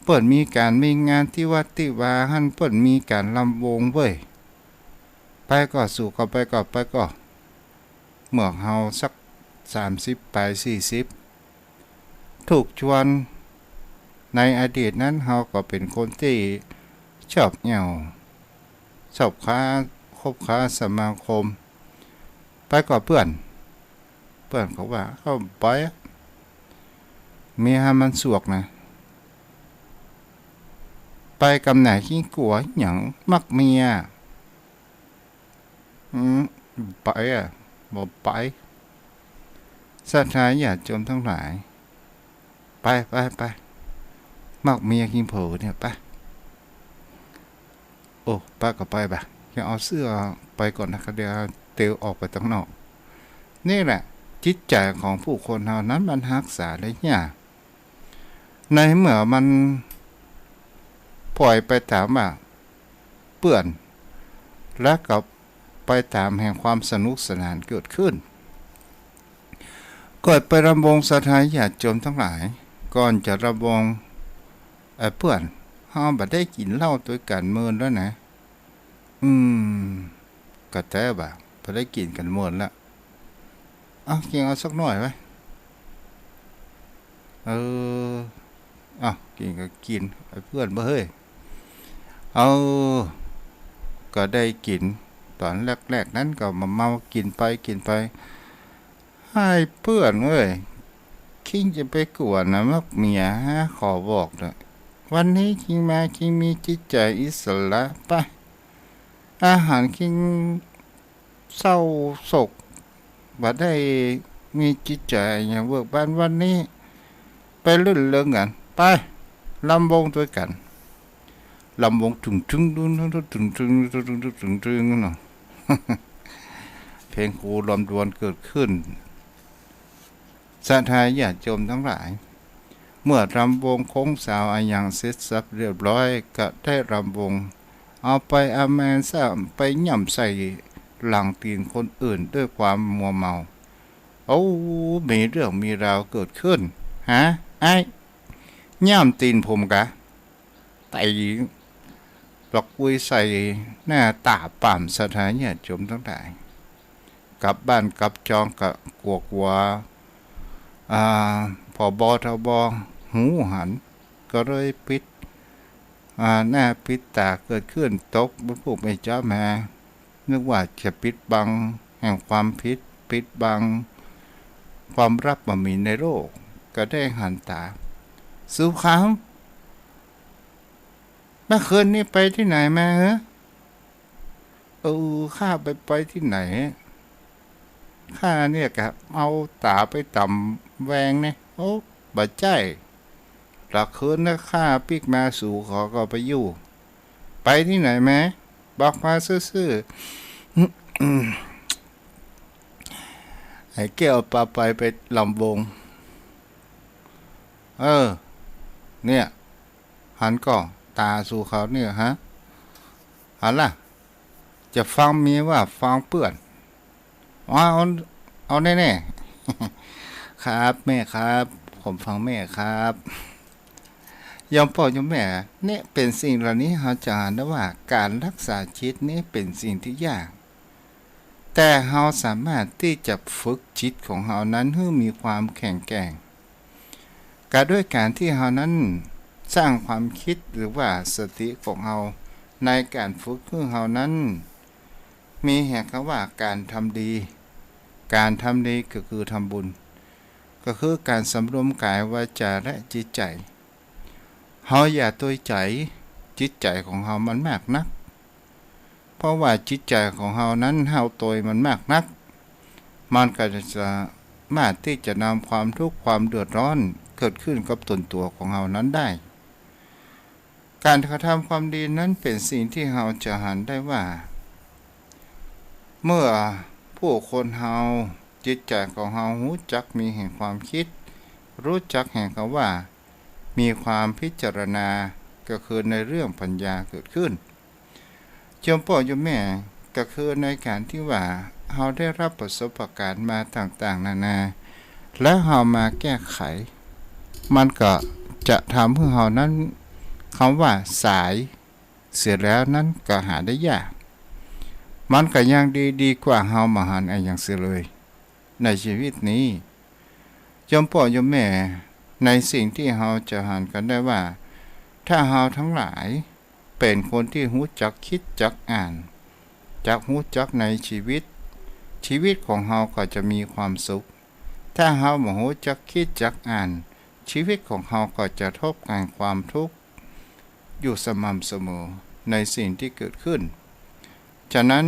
เปิ้นมีก๋านมีงานตี้วัดตี้วาหั้น เปิ้นมีก๋านรำวงเว้ย ไปก่อ สูก็ไปก่อ ไปก่อ เมื่อเฮาสักสามสิบป๋าย สี่สิบ ถูกจวน ในอดีตนั้นเฮาก็เป๋นคนตี้ชอบแอ่ว ชอบค้า คบค้าสมาคม ไปก่อเปื้อน เปื้อนก็ว่า เอ้า ไปอะ เมียหั้นมันสวกนะ ไปกำแหน่ ขี้กั๋วหยัง มักเมีย อืม ไปอะ บ่ไป ศรัทธาญาติโยมตังหลาย ไป ไป ไป มักเมียขี้เผิวเนี่ย ไป โอ้ ไปก็ไปบ่ะ เดี๋ยวเอาเสื้อไปก่อนนะ เดี๋ยวเตียวออกไปตังนอก นี่แหละ จิตใจ๋ของผู้คนเฮานั้นมันฮักษาได้ยาก ในเมื่อมันป่อยไปต๋ามว่าเปื้อน และก็ไปต๋ามแห่งความสนุกสนานเกิดขึ้น ก่อนไปรำวง ศรัทธาญาติโยมตังหลาย ก่อนจะรำวง ไอ้เปื้อน เฮาบ่ได้กิ๋นเหล้าตวยกั๋นเมินแล้วนะ อืม ก็แต๊บ่ะ บ่ได้กิ๋นกั๋นเมินแล้ว เอา กิ๋นเอาสักหน้อยไว้ เออ เอา กิ๋นก็กิ๋น ไอ้เปื้อนบ่เฮ้ย เอา ก็ได้กิ๋น ต๋อนแรกๆ นั้นก็เมาๆ กิ๋นไป กิ๋นไป ไอ้เปื้อนเอ้ย คิงจะไปกั๋วนะ มักเมียฮะ ขอบอกเถอะ วันนี้คิงมา คิงมีจิตใจ๋อิสระ ไป อาหารคิงเศร้าโศก บ่ได้มีจิตใจ๋อะหยังเบิกบาน วันนี้ไปรื่นเริงกั๋น ไป รำวงตวยกั๋น รำวงตึงตึงตึงตึงตึงตึงตึงตึงตึงตึงตึงเนาะ เพลงครูลำดวนเกิดขึ้น ศรัทธาญาติโยมตังหลาย เมื่อรำวงโค้งสาวอะหยังเสร็จสรรพเรียบร้อย ก็ได้รำวง เอาไปอาแมนซ้ำ ไปย่ำใส่หลังตี๋นคนอื่นด้วยความมัวเมา โอ้ มีเรื่องมีราวเกิดขึ้น ฮะ ไอ้ ย่ำตี๋นผมกะ ตี๋ ปลักกุยใส่หน้าต๋าป่ำ ศรัทธาญาติโยมตังหลาย กลับบ้านกลับจองก็กั๋วๆ อ่า ผบ ทบ ฮู้หัน ก็เลยปิด อ่า หน้าปิดต๋าเกิดขึ้น ตกบนผู้ไม่จ๊อบมา นึกว่าจะปิดบังแห่งความผิด ปิดบังความลับบ่มีในโลก ก็ได้หันต๋า สูเขา เมื่อคืนนี้ไปตี้ไหนมาเหรอ เออ ข้าไป ไปตี้ไหน ข้าเนี่ยก็เอาต๋าไปต๋ามแวงเนี่ย โอ้ บ่ใจ้ ตะคืนนะข้าปิ๊กมา สูเขาก็ไปอยู่ ไปตี้ไหนมา บอกมาซื่อๆ ไอ้แก้วปาไป ไปลำวง เออ เนี่ย หันก่อ ต๋าสูเขาเนี่ยฮะ หันล่ะ จะฟังเมียว่าฟังเปื้อน เอา เอาแน่ๆ ครับแม่ครับ ผมฟังแม่ครับ โยมป้อโยมแม่ เนี่ยเป๋นสิ่งเหล่านี้เฮาจะหันได้ว่าก๋านฮักษาจิตนี้เป๋นสิ่งตี้ยาก แต่เฮาสามารถตี้จะฝึกจิตของเฮานั้นหื้อมีความแข็งแกร่ง ก็ด้วยก๋านตี้เฮานั้นสร้างความกึ๊ดหรือว่าสติของเฮาในก๋านฝึกหื้อเฮานั้น มีแห่งกำว่าก๋านทำดี ก๋านทำดีก็คือทำบุญ ก็คือก๋านสำรวมก๋าย วาจา และจิตใจ๋ เฮาอย่าตวยใจ๋จิตใจ๋ของเฮามันมากนัก เพราะว่าจิตใจ๋ของเฮานั้นเฮาตวยมันมากนัก มันก็จะสามารถตี้จะนำความทุกข์ความเดือดร้อนเกิดขึ้นกับตนตั๋วของเฮานั้นได้ ก๋านกระทำความดีนั้นเป๋นสิ่งตี้เฮาจะหันได้ว่า เมื่อผู้คนเฮา จิตใจ๋ของเฮาฮู้จักมีแห่งความกึ๊ด ฮู้จักแห่งกำว่ามีความพิจารณา ก็คือในเรื่องปัญญาเกิดขึ้น โยมป้อโยมแม่ ก็คือในก๋านตี้ว่าเฮาได้ฮับประสบก๋ารณ์มาต่างๆ นานา แล้วเฮามาแก้ไข มันก็จะทำหื้อเฮานั้น กำว่าสายเสียแล้วนั้นก็หาได้ยาก มันก็ยังดี ดีกว่าเฮาบ่หันอะหยังเสียเลย ในชีวิตนี้ โยมป้อโยมแม่ ในสิ่งตี้เฮาจะหันกั๋นได้ว่า ถ้าเฮาตังหลายเป๋นคนตี้ฮู้จักกึ๊ดจักอ่าน จักฮู้จักในชีวิต ชีวิตของเฮาก็จะมีความสุข ถ้าเฮาบ่ฮู้จักกึ๊ดจักอ่าน ชีวิตของเฮาก็จะทบกับความทุกข์อยู่สม่ำเสมอในสิ่งตี้เกิดขึ้น ฉะนั้น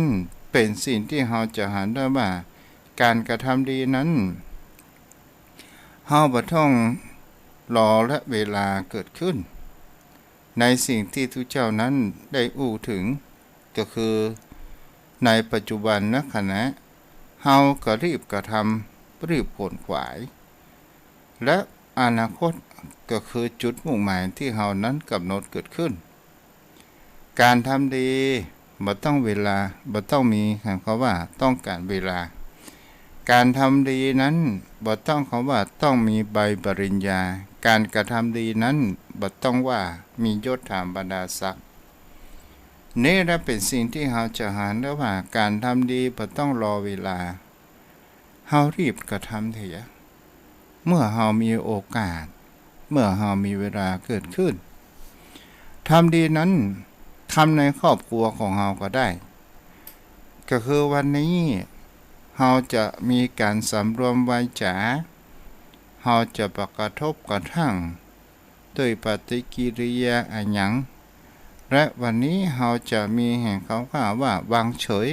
เป๋นสิ่งตี้เฮาจะหันได้ว่า ก๋านกระทำดีนั้น เฮาบ่ต้องรอละเวลาเกิดขึ้น ในสิ่งตี้ตุ๊เจ้านั้นได้อู้เถิง ก็คือในปัจจุบันขณะ เฮาก็รีบกระทำ รีบขวนขวาย และอนาคตก็คือจุดมุ่งหมายตี้เฮานั้นกำหนดเกิดขึ้น ก๋านทำดีบ่ต้องเวลา บ่ต้องมีกำว่าต้องก๋านเวลา ก๋านทำดีนั้นบ่ต้องกำว่าต้องมีใบปริญญา ก๋านกระทำดีนั้นบ่ต้องว่ามียศถาบรรดาศักดิ์ นี่แหละเป๋นสิ่งตี้เฮาจะหันได้ว่า ก๋านทำดีบ่ต้องรอเวลา เฮารีบกระทำเถอะ เมื่อเฮามีโอกาส เมื่อเฮามีเวลาเกิดขึ้น ทำดีนั้นทำในครอบครัวของเฮาก็ได้ ก็คือวันนี้เฮาจะมีก๋านสำรวมวาจา เฮาจะบ่กระทบกระทั่ง ด้วยปฏิกิริยาอะหยัง และวันนี้เฮาจะมีแห่งกำว่าวางเฉย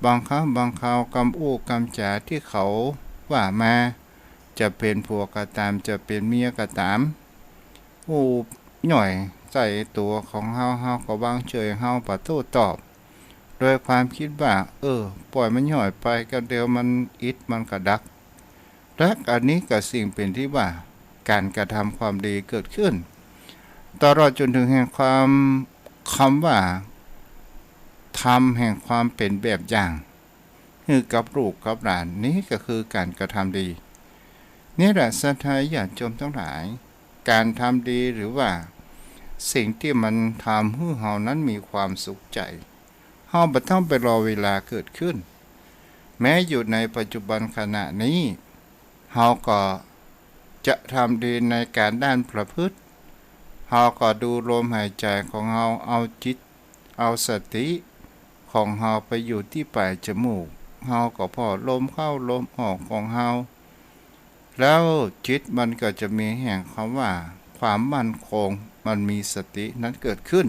บางครั้งบางคราวกำอู้กำจ๋าตี้เขาว่ามา จะเป๋นผัวก็ต๋าม จะเป๋นเมียก็ต๋าม อู้หย่อยใส่ตั๋วของเฮา เฮาก็วางเฉย เฮาบ่โต้ตอบ โดยความกึ๊ดว่า เออ ป่อยมันหย่อยไป ก็เดี๋ยวมันอิดมันก็ดัก และอันนี้ก็สิ่งเป๋นตี้ว่าก๋านกระทำความดีเกิดขึ้น ตลอดจ๋นเถิงแห่งความ กำว่าทำแห่งความเป๋นแบบอย่างหื้อกับลูกกับหลาน นี้ก็คือก๋านกระทำดี นี่แหละศรัทธาญาติโยมตังหลาย ก๋านทำดีหรือว่าสิ่งตี้มันทำหื้อเฮานั้นมีความสุขใจ๋ เฮาบ่ต้องไปรอเวลาเกิดขึ้น แม้อยู่ในปัจจุบันขณะนี้ เฮาก็จะทำดีในก๋านด้านประพฤติ เฮาก็ดูลมหายใจ๋ของเฮา เอาจิต เอาสติของเฮาไปอยู่ตี้ป๋ายจมูก เฮาก็ผ่อลมเข้าลมออกของเฮา แล้วจิตมันก็จะมีแห่งกำว่าความมั่นคง มันมีสตินั้นเกิดขึ้น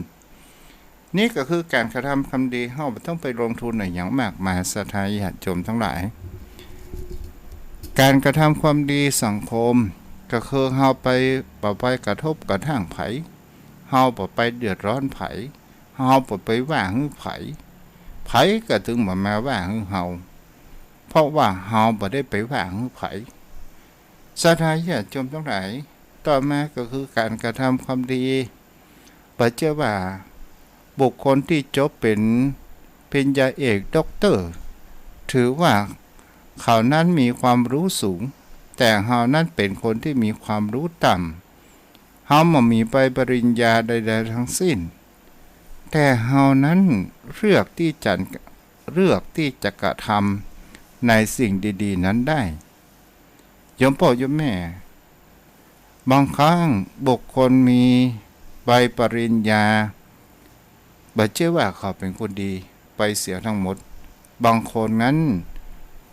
นี่ก็คือก๋านกระทำความดี เฮาบ่ต้องไปลงทุนอะหยังมากมาย ศรัทธาญาติโยมตังหลาย ก๋านกระทำความดีสังคม ก็คือเฮาไป บ่ไปกระทบกระทั่งใผ เฮาบ่ไปเดือดร้อนใผ เฮาบ่ไปว่าหื้อใผ ใผก็ตึงบ่มาว่าหื้อเฮา เพราะว่าเฮาบ่ได้ไปว่าหื้อใผ ศรัทธาญาติโยมตังหลาย ต่อมาก็คือก๋านกระทำความดี บ่เจื้อว่าบุคคลตี้จบเป๋นปริญญาเอก ด็อกเตอร์ ถือว่าเขานั้นมีความรู้สูง แต่เฮานั้นเป๋นคนตี้มีความรู้ต่ำ เฮาบ่มีใบปริญญาใดๆ ทั้งสิ้น แต่เฮานั้นเลือกตี้จะ เลือกตี้จะกระทำในสิ่งดีๆ นั้นได้ โยมป้อโยมแม่ บางครั้งบุคคลมีใบปริญญา บ่ใจ้ว่าเขาเป๋นคนดีไปเสียทั้งหมด บางคนนั้น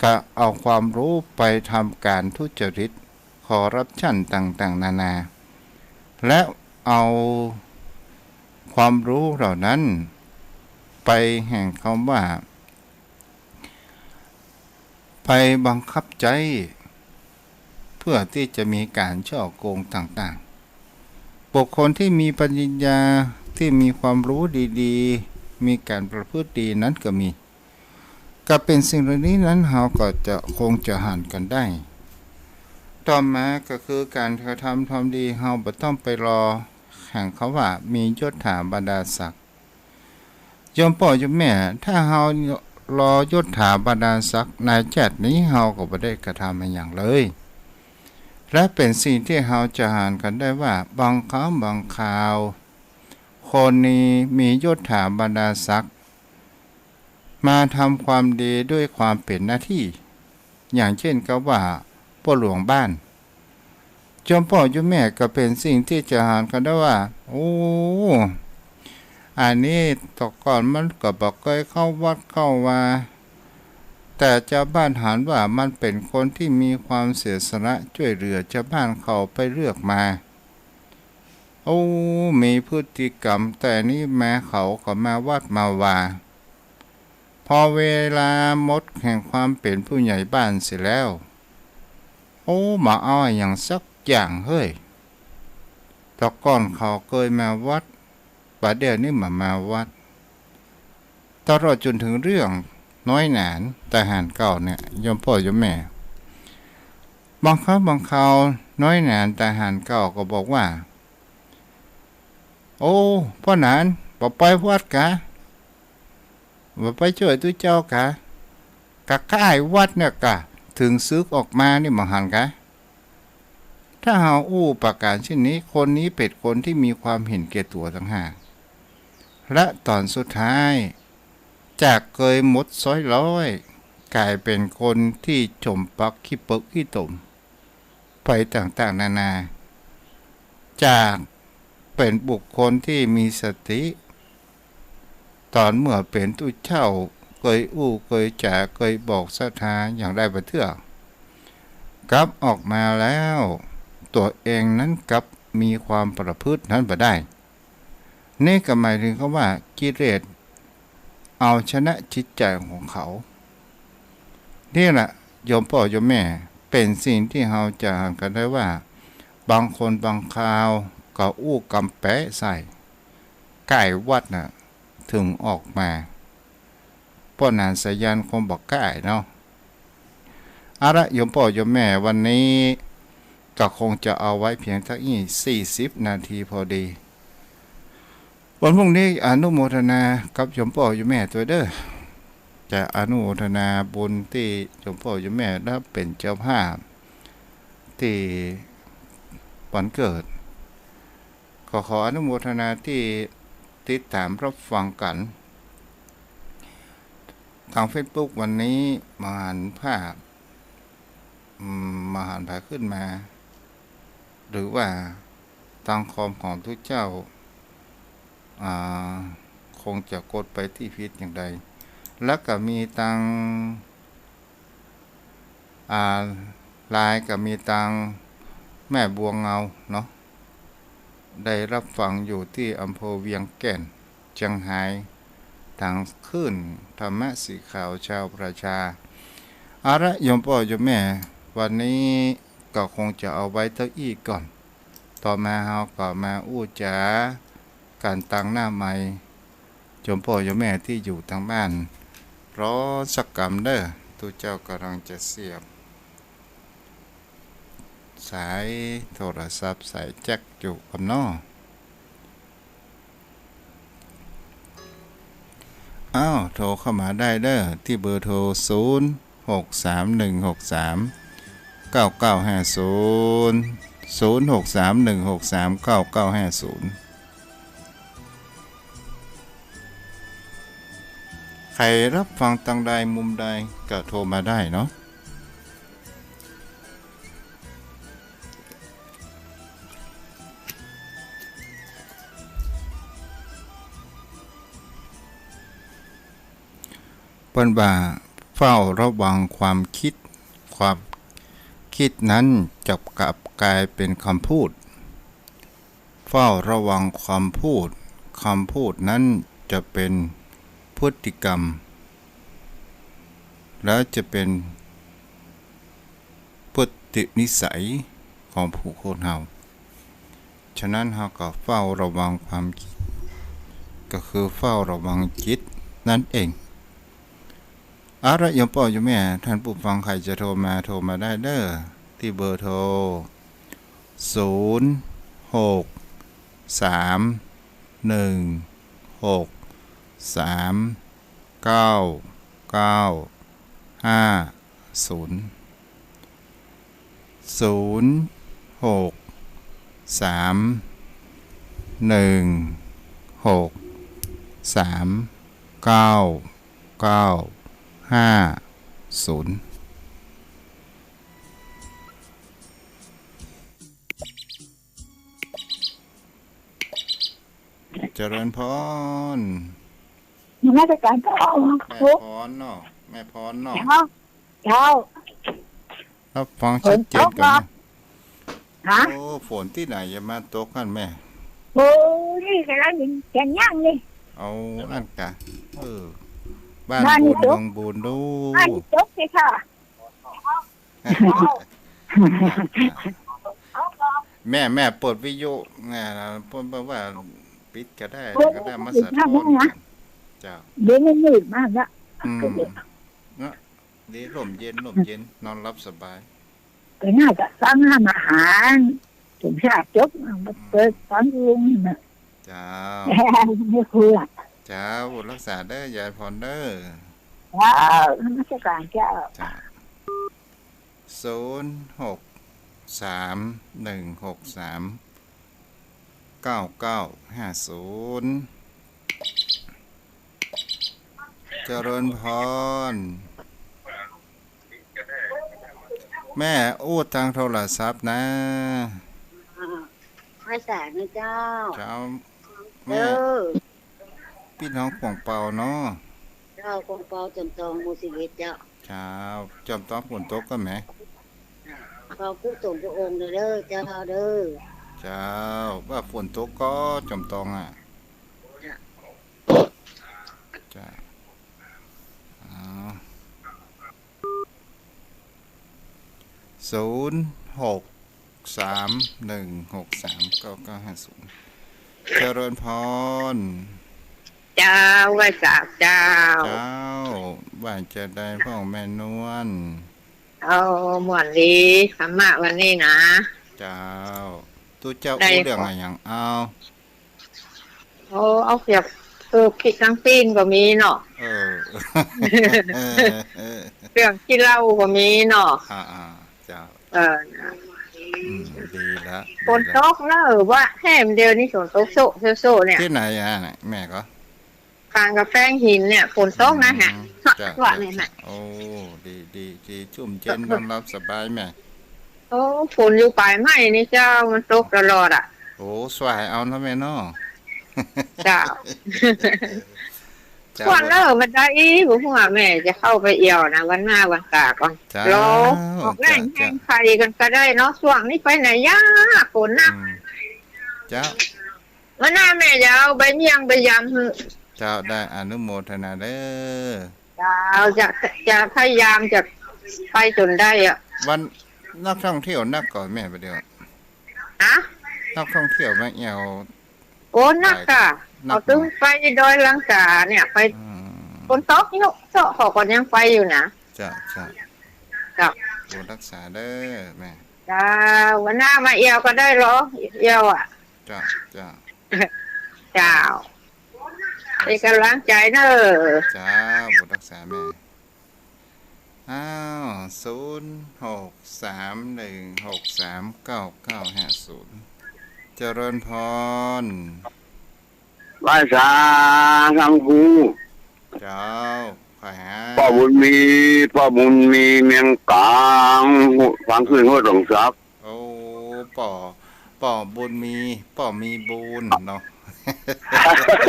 ก็เอาความรู้ไปทำก๋านทุจริต คอร์รัปชันต่างๆ นานา และเอาความรู้เหล่านั้นไปแห่งกำว่า ไปบังคับใจ๊ เพื่อตี้จะมีก๋านฉ้อโกงต่างๆ บุคคลตี้มีปริญญา ตี้มีความรู้ดีๆ มีก๋านประพฤติดีนั้นก็มี ก็เป๋นสิ่งเหล่านี้นั้น เฮาก็จะคงจะหันกั๋นได้ ต่อมาก็คือก๋านกระทำความดี เฮาบ่ต้องไปรอแห่งกำว่ามียศถาบรรดาศักดิ์ โยมป้อโยมแม่ ถ้าเฮารอยศถาบรรดาศักดิ์ในจาตินี้ เฮาก็บ่ได้กระทำอะหยังเลย และเป๋นสิ่งตี้เฮาจะหันกั๋นได้ว่า บางครั้งบางคราว คนนี้มียศถาบรรดาศักดิ์ มาทำความดีด้วยความเป๋นหน้าตี้ อย่างเช่นกำว่าป้อหลวงบ้าน โยมป้อโยมแม่ ก็เป๋นสิ่งตี้จะหันกั๋นได้ว่า โอ้ อันนี้แต่ก่อนมันก็บ่เกยเข้าวัดเข้าวา แต่จาวบ้านหันว่ามันเป๋นคนตี้มีความเสียสละจ้วยเหลือจาวบ้าน เขาไปเลือกมา โอ้ มีพฤติกรรม แต่นี้มาเขาก็มาวัดมาวา พอเวลาหมดแห่งความเป๋นผู้ใหญ่บ้านเสียแล้ว โอ้ บ่เอาอะหยังสักอย่างเฮ้ย แต่ก่อนเขาเกยมาวัด บ่าเดี่ยวนี้บ่มาวัด ตลอดจ๋นเถิงเรื่องน้อยหนาญตาหาญเก่าเนี่ย โยมป้อโยมแม่ บางครั้งบางคราวน้อยหนาญตาหาญเก่าก็บอกว่า โอ้ ป้อหนาญ บ่ไปวัดกา บ่ไปจ้วยตุ๊เจ้ากา กะใก้วัดเนี่ยกา เถิงสึกออกมานี่บ่หันกา ถ้าเฮาอู้ประก๋านเช่นนี้ คนนี้เป๋นคนตี้มีความหันแก่ตั๋วต่างหาก และต๋อนสุดท้าย จากเกยหมดซ้อยร้อย ก๋ายเป๋นคนตี้จ๋มปักขี้เปิกขี้ตม ไปต่างๆ นานา จากเป๋นบุคคลตี้มีสติ ต๋อนเมื่อเป๋นตุ๊เจ้า เกยอู้เกยจ๋า เกยบอกศรัทธาอย่างได้บ่าเตื้อ กลับออกมาแล้ว ตั๋วเองนั้นกลับมีความประพฤตินั้นบ่ได้ นี่ก็หมายเถิงกำว่ากิเลสเอาชนะจิตใจ๋ของเขา นี่แหละโยมป้อโยมแม่ เป๋นสิ่งตี้เฮาจะหันกั๋นได้ว่า บางคนบางคราวก็อู้กำแปะใส่ ใก้วัดน่ะ เถิงออกมา ป้อหนาญสายัณคงบ่ใก้เนาะ เอาละโยมป้อโยมแม่ วันนี้ก็คงจะเอาไว้เพียงเต้าอี้ สี่สิบนาทีพอดี วันพรุ่งนี้อนุโมทนากับโยมป้อโยมแม่ตวยเด้อ จะอนุโมทนาบุญตี้โยมป้อโยมแม่ได้เป๋นเจ้าภาพตี้วันเกิด ก็ขออนุโมทนาตี้ติดต๋ามรับฟังกั๋น ตางเฟซบุ๊กวันนี้บ่หันภาพ อืม บ่หันผายขึ้นมา หรือว่า ตางคอมของตุ๊เจ้า อ่า คงจะกดไปตี้ผิดอย่างใด แล้วก็มีตาง อ่า ไลน์ก็มีตางแม่บัวเงาเนาะ ได้รับฟังอยู่ตี้อำเภอเวียงแก่น เจียงฮาย ตางคลื่นธรรมะสีขาวชาวประชา เอาละโยมป้อโยมแม่ วันนี้ก็คงจะเอาไว้เต้าอี้ก่อน ต่อมาเฮาก็มาอู้จ๋ากั๋นตางหน้าไมค์ โยมป้อโยมแม่ตี้อยู่ตางบ้าน รอสักกำเน่อ ตุ๊เจ้ากำลังจะเสียบสายโทรศัพท์สายแจ็คอยู่กำเนาะ อ้าว โทรเข้ามาได้เน่อ ตี้เบอร์โทร ศูนย์หกสามหนึ่งหกสามเก้าเก้าห้าศูนย์ ศูนย์หกสามหนึ่งหกสามเก้าเก้าห้าศูนย์ ใผรับฟังตางใดมุมใดก็โทรมาได้เนาะ เปิ้นว่าเฝ้าระวังความคิด ความคิดนั้นจะกลับกลายเป็นคำพูด เฝ้าระวังคำพูด คำพูดนั้นจะเป็นพฤติกรรม แล้วจะเป็นพฤตินิสัยของผู้คนเฮา ฉะนั้นเฮาก็เฝ้าระวังความคิด ก็คือเฝ้าระวังจิตนั่นเอง เอาละโยมป้อโยมแม่ ท่านผู้ฟังใผจะโทรมา โทรมาได้เน่อ ตี้เบอร์โทร ศูนย์หกสามหนึ่งหกสามเก้าเก้าห้าศูนย์ ศูนย์หกสามหนึ่งหกสามเก้าเก้าห้าศูนย์ เจริญพร นมัสการเจ้า แม่พรเนาะ แม่พรเนาะ เจ้า เจ้า รับฟังชัดเจนก่อนนะ ฮะ โอ้ ฝนตี้ไหนจะมาตกกั๋นแม่ โอ้ นี่กำลังเห็นแขนย่างนี่ เอาอั้นกะ เออ บ้าน บ้านนี่ บุญ ตก เมืองบุญดู บ้านนี่ตกเลยค่ะ แม่ แม่เปิดวิทยุ แม่ เปิ้นบอกว่าปิดก็ได้ เปิด ก็ได้ มาสะท้อน เปิด กั๋น เจ้า เดี๋ยวมันมืดมากละ อืม เนาะ ดี ร่มเย็น ร่มเย็น นอนหลับสบาย ก็น่าจะฟังทำอาหาร ถึงชาติจบ มาเปิดฟังลุงน่ะ เจ้า ไม่คุยละ เจ้า รักษาเด้อ ยายพรเด้อ เจ้า นมัสการเจ้า เจ้า ศูนย์หกสามหนึ่งหกสามเก้าเก้าห้าศูนย์ เจริญพร แม่อู้ตางโทรศัพท์นะ ไหว้สานะเจ้า เจ้า แม่ เออ ปี้น้องขวางเปาเนาะ เจ้า ขวางเปา จอมตอง หมู่สิบเอ็ด เจ้า เจ้า จอมตองฝนตกกั๋นแหม ขอกุศลพระองค์เด้อเจ้าเด้อ เจ้า ว่าฝนตกก่อจอมตองอ่ะ เจ้า เจ้า อ๋อ ศูนย์หกสามหนึ่งหกสามเก้าเก้าห้าศูนย์ เจริญพร เจ้า ไหว้สาเจ้า เจ้า ว่าจะใดพ่องแม่นวล เอา ม่วนดี ธรรมะวันนี้นะ เจ้า ตุ๊เจ้า ได้ อู้เรื่องอะหยัง เอา โอ้ เอาเกี่ยวกับ เออ ผิดทั้งสิ้นก็มีเนาะ เออ เออ เออ เรื่องขี้เหล้าก็มีเนาะ อ่า อ่า เจ้า เออ นะ อืม ดีละ ฝนตกเนอะ ดีละ ว่าแหมเดียวนี่ฝนตกโซะโซะโซะเนี่ย ตี้ไหนอะ แม่ก็ ข้างกำแพงหินเนี่ย ฝนตกนะฮะ อืม เจ้า ว่าเนี่ยฮะ เจ้า โอ้ ดี ดี ดี ชุ่มเย็น นอนหลับสบายแม่ โอ้ ฝนอยู่ป่ายไม้นี่เจ้า มันตกตลอดอะ โอ้ สวายเอาเนาะแม่เนาะ เจ้า เจ้า ก่อนเน่อ บ่ได้ บ่ฮู้ว่าแม่จะเข้าไปเอี่ยวนะ วันหน้าวันตาก่อน เจ้า รอออกแรง เจ้า แฮงไขก่อนก็ได้เนาะ ช่วงนี้ไปไหนยาก ฝนหนัก อืม เจ้า วันหน้าแม่จะเอาใบเมี่ยงไปยำหื้อ เจ้า ได้ อนุโมทนาเด้อ เจ้า จะ จะพยายามจะไปจ๋นได้อะ วัน นักท่องเที่ยวนักก่อแม่ บ่าเดี่ยว ฮะ นักท่องเที่ยวมาเอี่ยว โอ้ นักก่ะ นัก เอาตึง เนาะ ไปดอยลังกาเนี่ย ไป อืม ฝนตกอยู่ เจ้า เขาก็ยังไปอยู่นะ เจ้า เจ้า เจ้า บุญรักษาเด้อแม่ เจ้า วันหน้ามาเอี่ยวก็ได้รอ เอี่ยวอะ เจ้า เจ้า เจ้า เป็นก๋ำลังใจ๋เน่อ เจ้า บุญรักษาแม่ อ้าว ศูนย์หกสามหนึ่งหกสามเก้าเก้าห้าศูนย์ เจริญพร ไหว้สา พระครู เจ้า ใผฮะ ป้อบุญมี ป้อบุญมี เมียงก๋าง ฟังขึ้นห้วยต๋องสัก โอ้ ป้อ ป้อบุญมี ป้อมีบุญเนาะ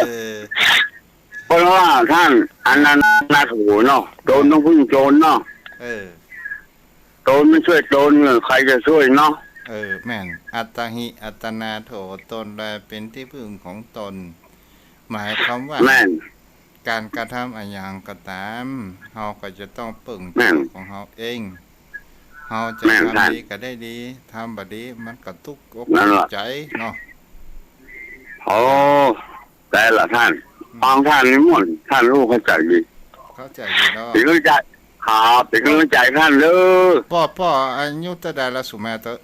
เออ เปิ้นว่าต้าน อนันทโถเนาะ ตนต้องพึ่งตนเนาะ เออ ตนไม่ช่วยตน ใครจะช่วยเนาะ เออ แม่น อัตตาหิ อัตตนาโถ ตนแลเป็นที่พึ่งของตน หมายความว่า แม่น ก๋านกระทำอะหยังก็ต๋าม เฮาก็จะต้องเปิ่ง แม่น ตัวของเฮาเอง เฮาจะ แม่น ทำ ท่าน ดีก็ได้ดี ทำบ่ดีมันก็ตุ๊กอก นั่นล่ะ ตุ๊กใจ๋เนาะ โอ้ ได้ละต้าน อืม ฟังต้านนี่ม่วน ต้านฮู้เข้าใจ๋ดี เข้าใจ๋ดีเนาะ เป๋นก๋ำลังใจ๋ ครับ เป๋นก๋ำลังใจ๋ต้านเด้อ ป้อ ป้ออายุเต้าใดละสุแม่เต๊อะ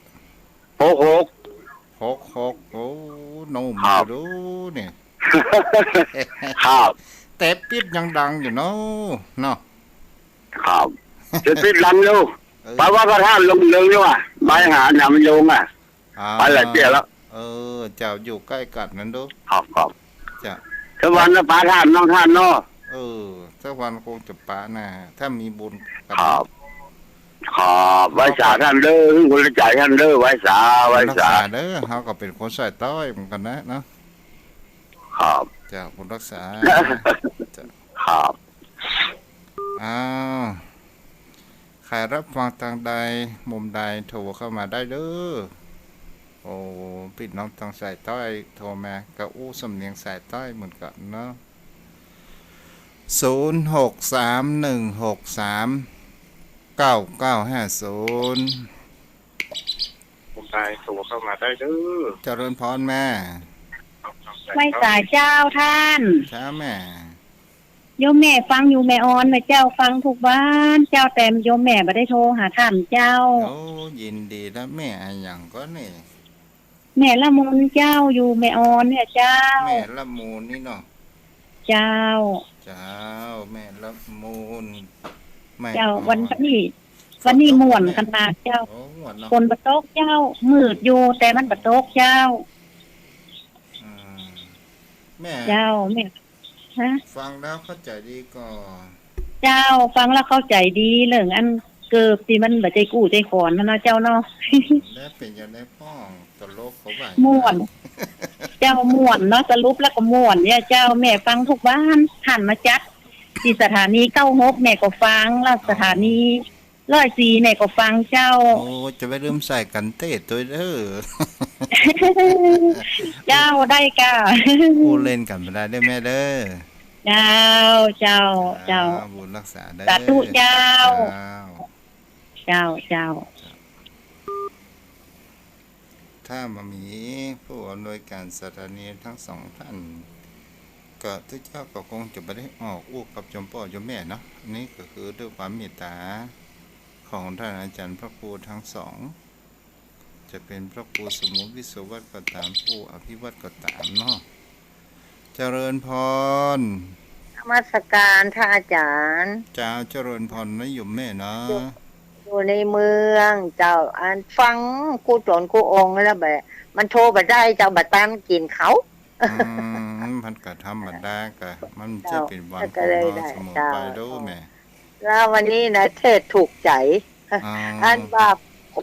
หกหก หกหก โอ้ หนุ่ม ครับ อยู่ดูนี่ ครับ แต่ปิ๊บยังดังอยู่เนาะ เนาะ ครับ แต่ปิ๊บดังอยู่ เออ ไปวัดพระธาตุลงเริงอยู่ว่ะ ไปหาหนามยงอ่ะ อ่า ไปหลายเตี้ยแล้ว เออ เจ้าอยู่ใก้กั๋นนั้นดู ครับ ครับ เจ้า สักวันนะปะต้านเนาะ ต้านเนาะ เออ สักวันคงจะปะนะ ถ้ามีบุญกั๋น ครับ ครับ ไหว้สาต้านเด้อ คนละใจ๋ต้านเด้อ ไหว้สา ไหว้สา รักษาเด้อ เฮาก็เป๋นคนสายใต้เหมือนกั๋นนะ เนาะ ครับ เจ้า บุญรักษา เจ้า ครับ อ้าว ใผรับฟังตางใด มุมใด โทรเข้ามาได้เด้อ โอ้ ปี้น้องตางสายใต้โทรมา ก็อู้สำเนียงสายใต้เหมือนกั๋นเนาะ ศูนย์หกสามหนึ่งหกสามเก้าเก้าห้าศูนย์ มุมใด โทรเข้ามาได้เด้อ เจริญพรแม่ ไหว้สาเจ้าต้าน เจ้าแม่ โยมแม่ฟังอยู่แม่ออนน่ะเจ้า ฟังทุกวันเจ้า แต่โยมแม่บ่ได้โทรหาต้านเจ้า โอ้ ยินดีละ แม่อะหยังก่อนี่ แม่ละมุนเจ้า อยู่แม่ออนเนี่ยเจ้า แม่ละมุนนี่เนาะ เจ้า เจ้า แม่ละมุน แม่ เจ้า ออน วันนี้ วันนี้ม่วนขนาดเจ้า โอ้ ม่วนเนาะ ฝนบ่ตกเจ้า มืดอยู่ แต่มันบ่ตกเจ้า อืม แม่ เจ้า แม่ ฮะ ฟังแล้วเข้าใจ๋ดีก่อ เจ้า ฟังแล้วเข้าใจ๋ดี เรื่องอันเกิบตี้มันบ่ใจ้กู้ใจ้ขอนหั้นเนาะเจ้าเนาะ แล้วเป๋นจะไดพ่อง ตลกเขาว่า ม่วน เจ้า ม่วนเนาะ สรุปแล้วก็ม่วนเนี่ยเจ้า แม่ฟังทุกวัน ต้านมาจัดตี้สถานีเก้าหก แม่ก็ฟัง แล้วสถานี ร้อยสี่ แม่ก็ฟังเจ้า โอ้ จะไปลืมใส่กั๋นเต๊ตวยเด้อ เจ้า ได้ก่ะ อู้เล่นกั๋นบ่ได้เด้อแม่เด้อ เจ้า เจ้า เจ้า เจ้า บุญรักษาเด้อ สาธุเจ้า เจ้า เจ้า เจ้า ถ้าบ่มีผู้อำนวยการสถานีตึงสองต้าน ก็ตุ๊เจ้าก็คงจะบ่ได้ออกอู้กับโยมป้อโยมแม่เนาะ อันนี้ก็คือด้วยความเมตต๋าของต้านอาจ๋ารย์พระครูตึงสอง จะเป๋นพระครูสมุติวิศวัตรก็ต๋าม ครูอภิวัตรก็ต๋ามเนาะ เจริญพร นมัสก๋านต้านอาจ๋ารย์ เจ้า เจริญพรนะโยมแม่เนาะ อยู่ อยู่ในเมืองเจ้า อันฟังกู้ต๋นกู้องค์แล้วแบบ มันโทรบ่ได้เจ้า บ่ตันกิ๋นข้าว อืม มันก็ธรรมดา ก็มันจะเป๋นวันของเฮาเสมอไปเด้อแม่ แล้ววันนี้นะเทศน์ถูกใจ๋ อ๋อ อันว่า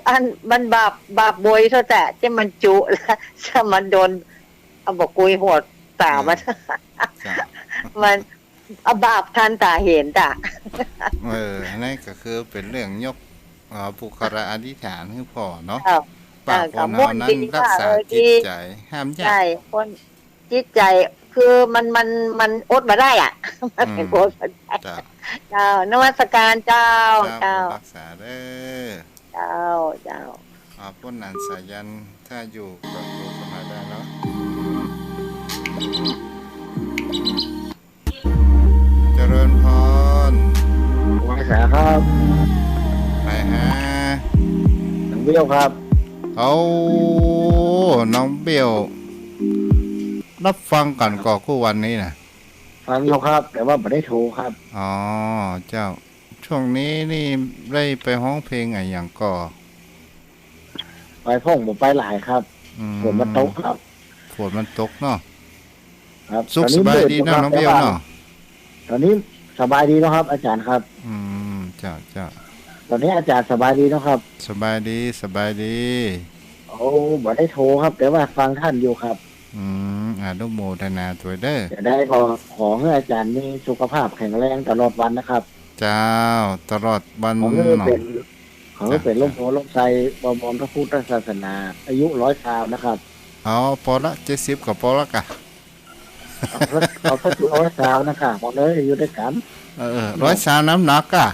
อันมันบาป บาปบวยเต้าแต่ ตี้มันจุแล้ว ถ้ามันโดน เอาบ่กุยหัวต๋ามัน เจ้า มัน เอาบาปทันต๋าเห็นต๋า เออ อันนั้นก็คือเป๋นเรื่องยก เอ่อ ปุคละอธิษฐานหื้อพ่องเนาะ เจ้า ป้อ เออ คนเฮานั้น ก็ม่วนดี รักษา ว่า เออ จิตใจ๋ ดี ห้ามยาก ใจ้ คนจิตใจ๋ คือมัน มัน มันอดบ่ได้อะ มัน อืม อดบ่ได้ เจ้า เจ้า นมัสการเจ้า เจ้า เจ้า รักษาเด้อ เจ้า เจ้า อ่า ป้นหนานสายัณ ถ้าอยู่ก็โทรเข้ามาได้เนาะ เจริญพร ไหว้สาครับ ไปหา น้องเบี้ยวครับ เอ้า น้องเบี้ยว ฮับฟังกั๋นก่อกู้วันนี้น่ะ ฟังอยู่ครับ แต่ว่าบ่ได้โทรครับ อ๋อ เจ้า ช่วงนี้นี่ได้ไปฮ้องเพลงอะหยังก่อ ไปพ่องบ่ไปหลายครับ อืม ฝนมันตกครับ ฝนมันตกเนาะ ครับ สุข ต๋อนนี้ สบายดีเนาะ มืดอยู่ครับ น้องเบี้ยวเนาะ แต่ว่า ต๋อนนี้สบายดีแล้วครับ อาจ๋ารย์ครับ อืม เจ้า เจ้า ต๋อนนี้อาจ๋ารย์สบายดีแล้วครับ สบายดี สบายดี โอ้ บ่ได้โทรครับ แต่ว่าฟังท่านอยู่ครับ อืม อนุโมทนาตวยเด้อ จะได้ขอ ขอหื้ออาจ๋ารย์มีสุขภาพแข็งแรงตลอดวันนะครับ เจ้า ตลอดวัน ขอหื้อเป๋น เนาะ ขอหื้อเป๋น เจ้า ร่มโพธิ์ร่มไทร บำรุงพระพุทธศาสนา อายุร้อยซาวนะครับ เอา ปอละ เจ็ดสิบก็ปอละก่ะ เอาสัก เอาสักร้อยซาวนะคะ หมดเลย อยู่ด้วยกัน เออ เออ ร้อยซาวน้ำหนักก่ะ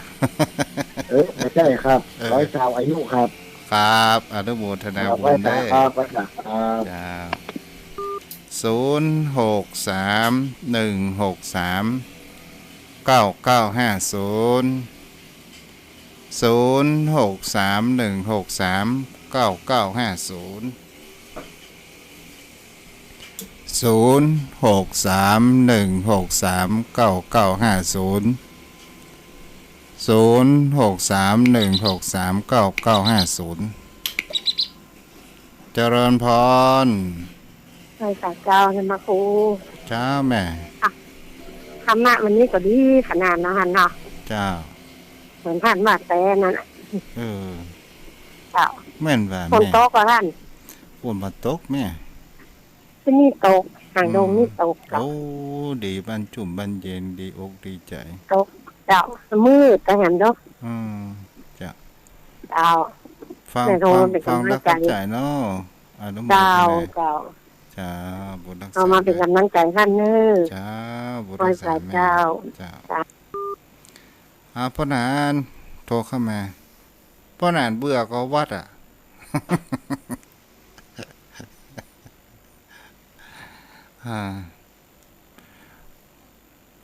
เออ ไม่ใช่ครับ เออ ร้อยซาวอายุครับ ครับ อนุโมทนาบุญเด้อ ครับ ไหว้สาครับ เจ้า ศูนย์ หก สาม หนึ่ง หก สาม เก้า เก้า ห้า ศูนย์ ศูนย์ หก สาม หนึ่ง หก สาม เก้า เก้า ห้า ศูนย์ ศูนย์ หก สาม หนึ่ง หก สาม เก้า เก้า ห้า ศูนย์ ศูนย์ หก สาม หนึ่ง หก สาม เก้า เก้า ห้า ศูนย์ เจริญพร ไหว้สาเจ้า ธรรมครู เจ้าแม่ อ่ะ ธรรมะวันนี้ก็ดีขนาดนั้นเนาะ เจ้า เหมือนท่านว่าแต่นั่นน่ะ เออ เจ้า แม่นว่า ฝน แม่ ตกก่อท่าน ฝนบ่ตกแม่ ตี้นี่ตก หางดงนี่ตก อืม เจ้า โอ้ ดี บั้นจุ่มบั้นเย็น ดีอกดีใจ๋ ตก เจ้า มืดก็แหมเนาะ อืม เจ้า เจ้า ฟัง แม่โทร ฟัง เป็น ฟัง กำลัง แล้วเข้าใจ๋ ใจ๋เนาะ อนุโมทนา เจ้า เจ้า เจ้า บุญรักษา เอามาเป็นกำลังใจ๋ท่านเน้อ เจ้า บุญรักษา ไหว้สาแม่ เจ้า เจ้า เจ้า อ่า ป้อหนานโทรเข้ามา ป้อหนานเบื่อก่อวัดอะ อ่า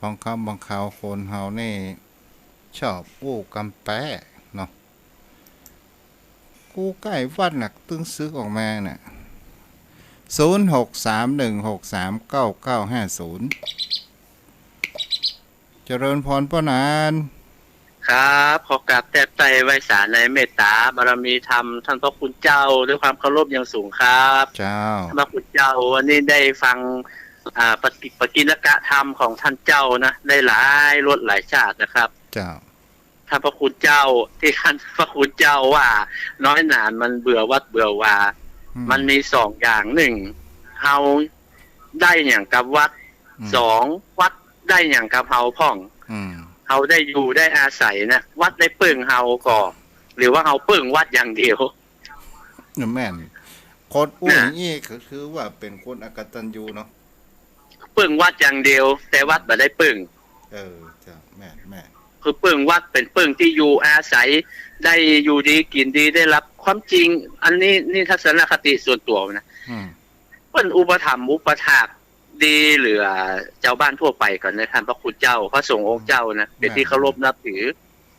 บางครั้งบางคราวคนเฮานี่ชอบอู้กำแป๊เนาะ กู้ใก้วัดน่ะ ตึงสึกออกมาน่ะ ศูนย์ หก สาม หนึ่ง หก สาม เก้า เก้า ห้า ศูนย์ เจริญพรป้อหนาน ครับ ขอกราบแทบไตร้ไหว้สาในเมตตาบารมีธรรมท่านพระคุณเจ้าด้วยความเคารพอย่างสูงครับ เจ้า พระคุณเจ้า วันนี้ได้ฟัง อ่า ปกิ ปกิณกธรรมของท่านเจ้านะ ได้หลายรสหลายชาตินะครับ เจ้า ท่านพระคุณเจ้า ตี้ท่านพระคุณเจ้าว่า น้อยหนานมันเบื่อวัดเบื่อวา อืม มันมีสองอย่าง นึ่ง เฮาได้หยังกับวัด อืม สอง วัดได้หยังกับเฮาพ่อง อืม เฮาได้อยู่ได้อาศัยนะ วัดได้เปิ้งเฮาก่อ หรือว่าเฮาเปิ้งวัดอย่างเดียว แม่น คนอู้ นะ อย่างอี้ก็คือว่าเป๋นคนอกตัญญูเนาะ เปิ้งวัดอย่างเดียว แต่วัดบ่ได้เปิ้ง เออ เจ้า แม่น แม่น คือเปิ้งวัดเป๋นเปิ้งตี้อยู่อาศัย ได้อยู่ดีกิ๋นดี ได้รับ ความจริง อันนี้ นี่ทัศนคติส่วนตั๋วนะ อืม เปิ้นอุปถัมภ์อุปถากดีเหลือจาวบ้านทั่วไปก่อเน้อ ท่านพระคุณเจ้า พระสงฆ์องค์เจ้านะ เป๋นตี้เคารพนับถือ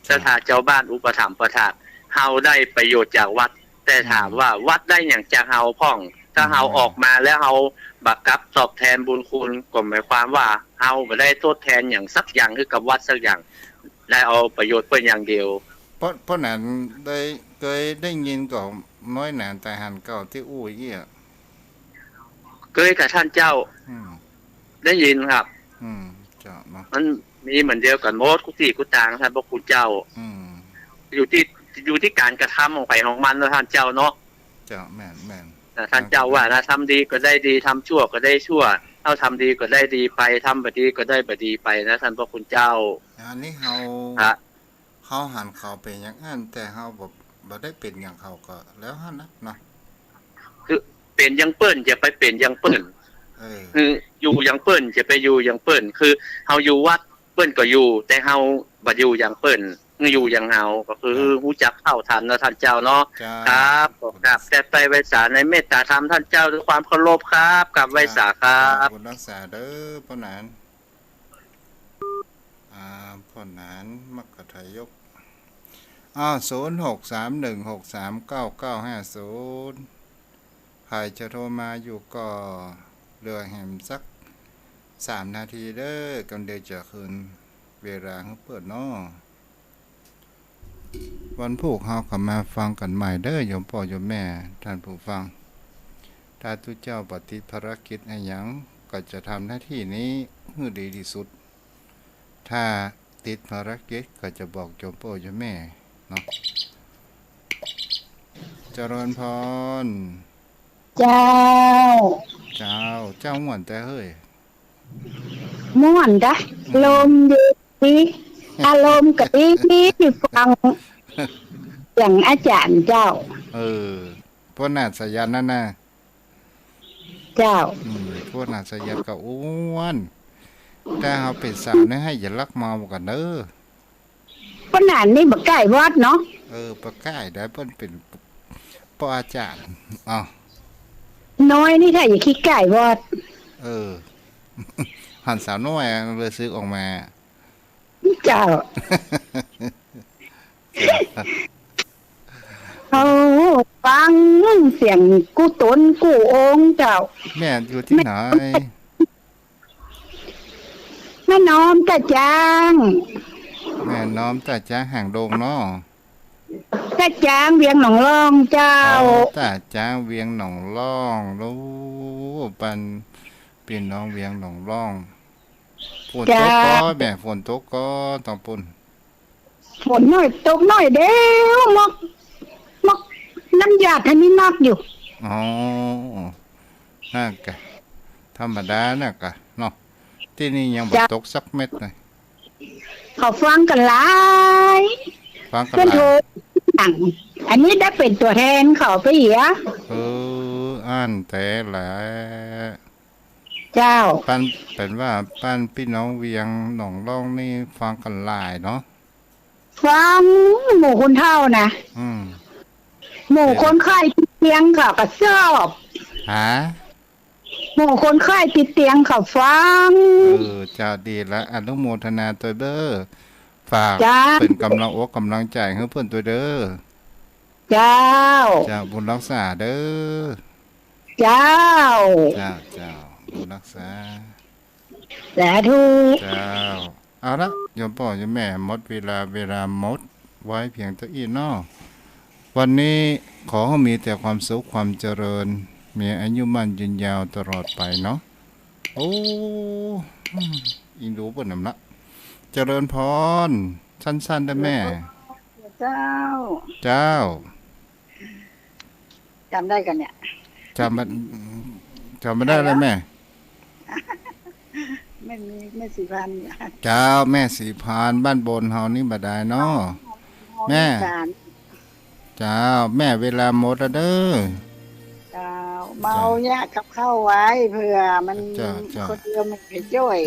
แม่น ศรัทธาจาวบ้านอุปถัมภ์อุปถาก เฮาได้ประโยชน์จากวัด แต่ถามว่า อืม วัดได้หยังจากเฮาพ่อง ถ้าเฮา อืม ออกมาแล้วเฮาบ่กลับตอบแทนบุญคุณ ก็หมายความว่าเฮาบ่ได้ทดแทนหยังสักอย่างหื้อกับวัดสักอย่าง ได้เอาประโยชน์เปิ้นอย่างเดียว ป้อ ป้อหนานได้ เกยได้ยินก่อน้อยหนานต๋าหันเก่าตี้อู้อี้อะ เกยกับท่านเจ้า อืม ได้ยินครับ อืม เจ้าเนาะ มันมีเหมือนเดียวกั๋นหมด กู้ตี้กู้ตาง ท่านพระคุณเจ้า อืม อยู่ตี้ อยู่ตี้ก๋านกระทำของใผของมันเนาะต้านเจ้าเนาะ เจ้า แม่น แม่น นะ ต้านเจ้าว่านะ ทำดีก็ได้ดี ทำชั่วก็ได้ชั่ว เฮาทำดีก็ได้ดีไป ทำบ่ดีก็ได้บ่ดีไปนะ ต้านพระคุณเจ้า อันนี้เฮา ฮะ เฮาหันเขาเป๋นอย่างอั้น แต่เฮาบ่ บ่ได้เป๋นอย่างเขาก็แล้วหั้นนะเนาะ คือเป๋นอย่างเปิ้น อย่าไปเป๋นอย่างเปิ้น เออ คืออยู่อย่างเปิ้น อย่าไปอยู่อย่างเปิ้น คือเฮาอยู่วัด เปิ้นก็อยู่ แต่เฮาบ่อยู่อย่างเปิ้น คืออยู่อย่างเฮา ก็คือ ครับ ฮู้จักเฒ่าทันเนาะต้านเจ้าเนาะ เจ้า ครับ ขอกราบแต๊ไต้ไหว้สาในเมตตาธรรมต้านเจ้าด้วยความเคารพครับ กราบไหว้สาครับ เจ้า บุญรักษาเด้อป้อหนาน อ่า ป้อหนาน มัคคทายก อ้าว ศูนย์หกสามหนึ่งหกสามเก้าเก้าห้าศูนย์ ใผจะโทรมาอยู่ก็เหลือแหมสักสามนาทีเด้อ ก่อนเดี๋ยวจะคืนเวลาหื้อเปิ้นเนาะ วันพูกเฮาก็มาฟังกั๋นใหม่เด้อ โยมป้อโยมแม่ ต้านผู้ฟัง ถ้าตุ๊เจ้าบ่ติดภารกิจอะหยัง ก็จะทำหน้าที่นี้หื้อดีตี้สุด ถ้าติดภารกิจก็จะบอกโยมป้อโยมแม่เนาะ เจริญพร เจ้า เจ้า เจ้าม่วนแต๊เฮ้ย ม่วนกะ อืม ลมดี อารมณ์ก็ดี ฟังเสียงอาจ๋ารย์เจ้า เออ ป้อหนานสายันนั่นนะ เจ้า อืม ป้อหนานสายันก็อ้วน ถ้าเฮาเป๋นสาวนี่หื้ออย่าลักเมากั๋นเด้อ ป้อหนานนี่บ่ใก้วอดเนาะ เออ บ่ใก้ได้ เปิ้นเป๋นป้ออาจ๋ารย์ อ้าว น้อยนี่ถ้าอย่าขี้ใก้วอด เออ หันสาวน้อยเลยสึกออกมา เจ้า โอ้ ฟังเสียงกู้ต๋นกู้องค์เจ้า แม่อยู่ตี้ไหน แม่น้อมต้าจ๊าง แม่น้อมต้าจ๊างหางดงเนาะ ต้าจ๊างเวียงหนองล่องเจ้า อ๋อ ต้าจ๊างเวียงหนองล่อง โอ้ ปันปี้น้องเวียงหนองล่อง ฝนตกก่อ เจ้า แม่ ฝนตกก่อ ตองปุ้น ฝนน้อย ตกน้อยเดียว มอก มอก น้ำหยาดอันนี้มากอยู่ อ๋อ นั่นกะ ธรรมดานั่นกะเนาะ ตี้นี่ยังบ่ เจ้า ตกสักเม็ดเลย เขาฟังกั๋นหลาย ฟังกั๋นหลาย เปิ้นโทรหนัง อันนี้ได้เป๋นตั๋วแทนเขาไปเหีย เออ อั้นแต๊แหละ เจ้า ปัน เป๋นว่าปันปี้น้องเวียงหนองล่องนี่ฟังกั๋นหลายเนาะ ฟังหมู่คนเฒ่านะ อืม หมู่คนไข้ติดเตียงเขาก็ชอบ ฮะ หมู่คนไข้ติดเตียงเขาฟัง เออ เจ้า ดีละ อนุโมทนาตวยเด้อ ฝาก เจ้า เป๋นก๋ำลังอกก๋ำลังใจ๋หื้อเปิ้นตวยเด้อ เจ้า เจ้า บุญรักษาเด้อ เจ้า เจ้า เจ้า บุญรักษา สาธุ เจ้า เอาละ โยมป้อโยมแม่ หมดเวลา เวลาหมดไว้เพียงเต้าอี้เนาะ วันนี้ขอหื้อมีแต่ความสุขความเจริญ มีอายุมั่นยืนยาวตลอดไปเนาะ โอ้ อิงดูเปิ้นนำละ เจริญพร สั้นๆ ได้แม่ เจ้า เจ้า จ๋ำได้ก่อเนี่ย จ๋ำบ่ จ๋ำบ่ได้เลยแม่ แม่มี แม่ศรีพานเนี่ย เจ้า แม่ศรีพาน บ้านบนเฮานี่บ่ดายเนาะ อ๋อ แม่ อีสาน เจ้า แม่ เวลาหมดแล้วเด้อ เจ้า เมา เจ้า เยียะกับข้าวไว้ เผื่อมัน เจ้า เจ้า คนเดียวมันจะจ้อย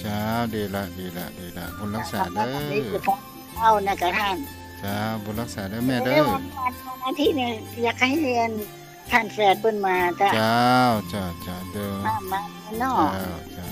เจ้า ดีละ ดีละ ดีละ บุญรักษาเด้อ นี่คือข้าวนะกะท่าน เจ้า บุญรักษาเด้อแม่เด้อ เดี๋ยววัน วันอาทิตย์เนี่ยอยากหื้ออัน ท่านแฝดเปิ้นมาเจ้า เจ้า เจ้า เจ้า เด้อ มา มาเนาะ เจ้า เจ้า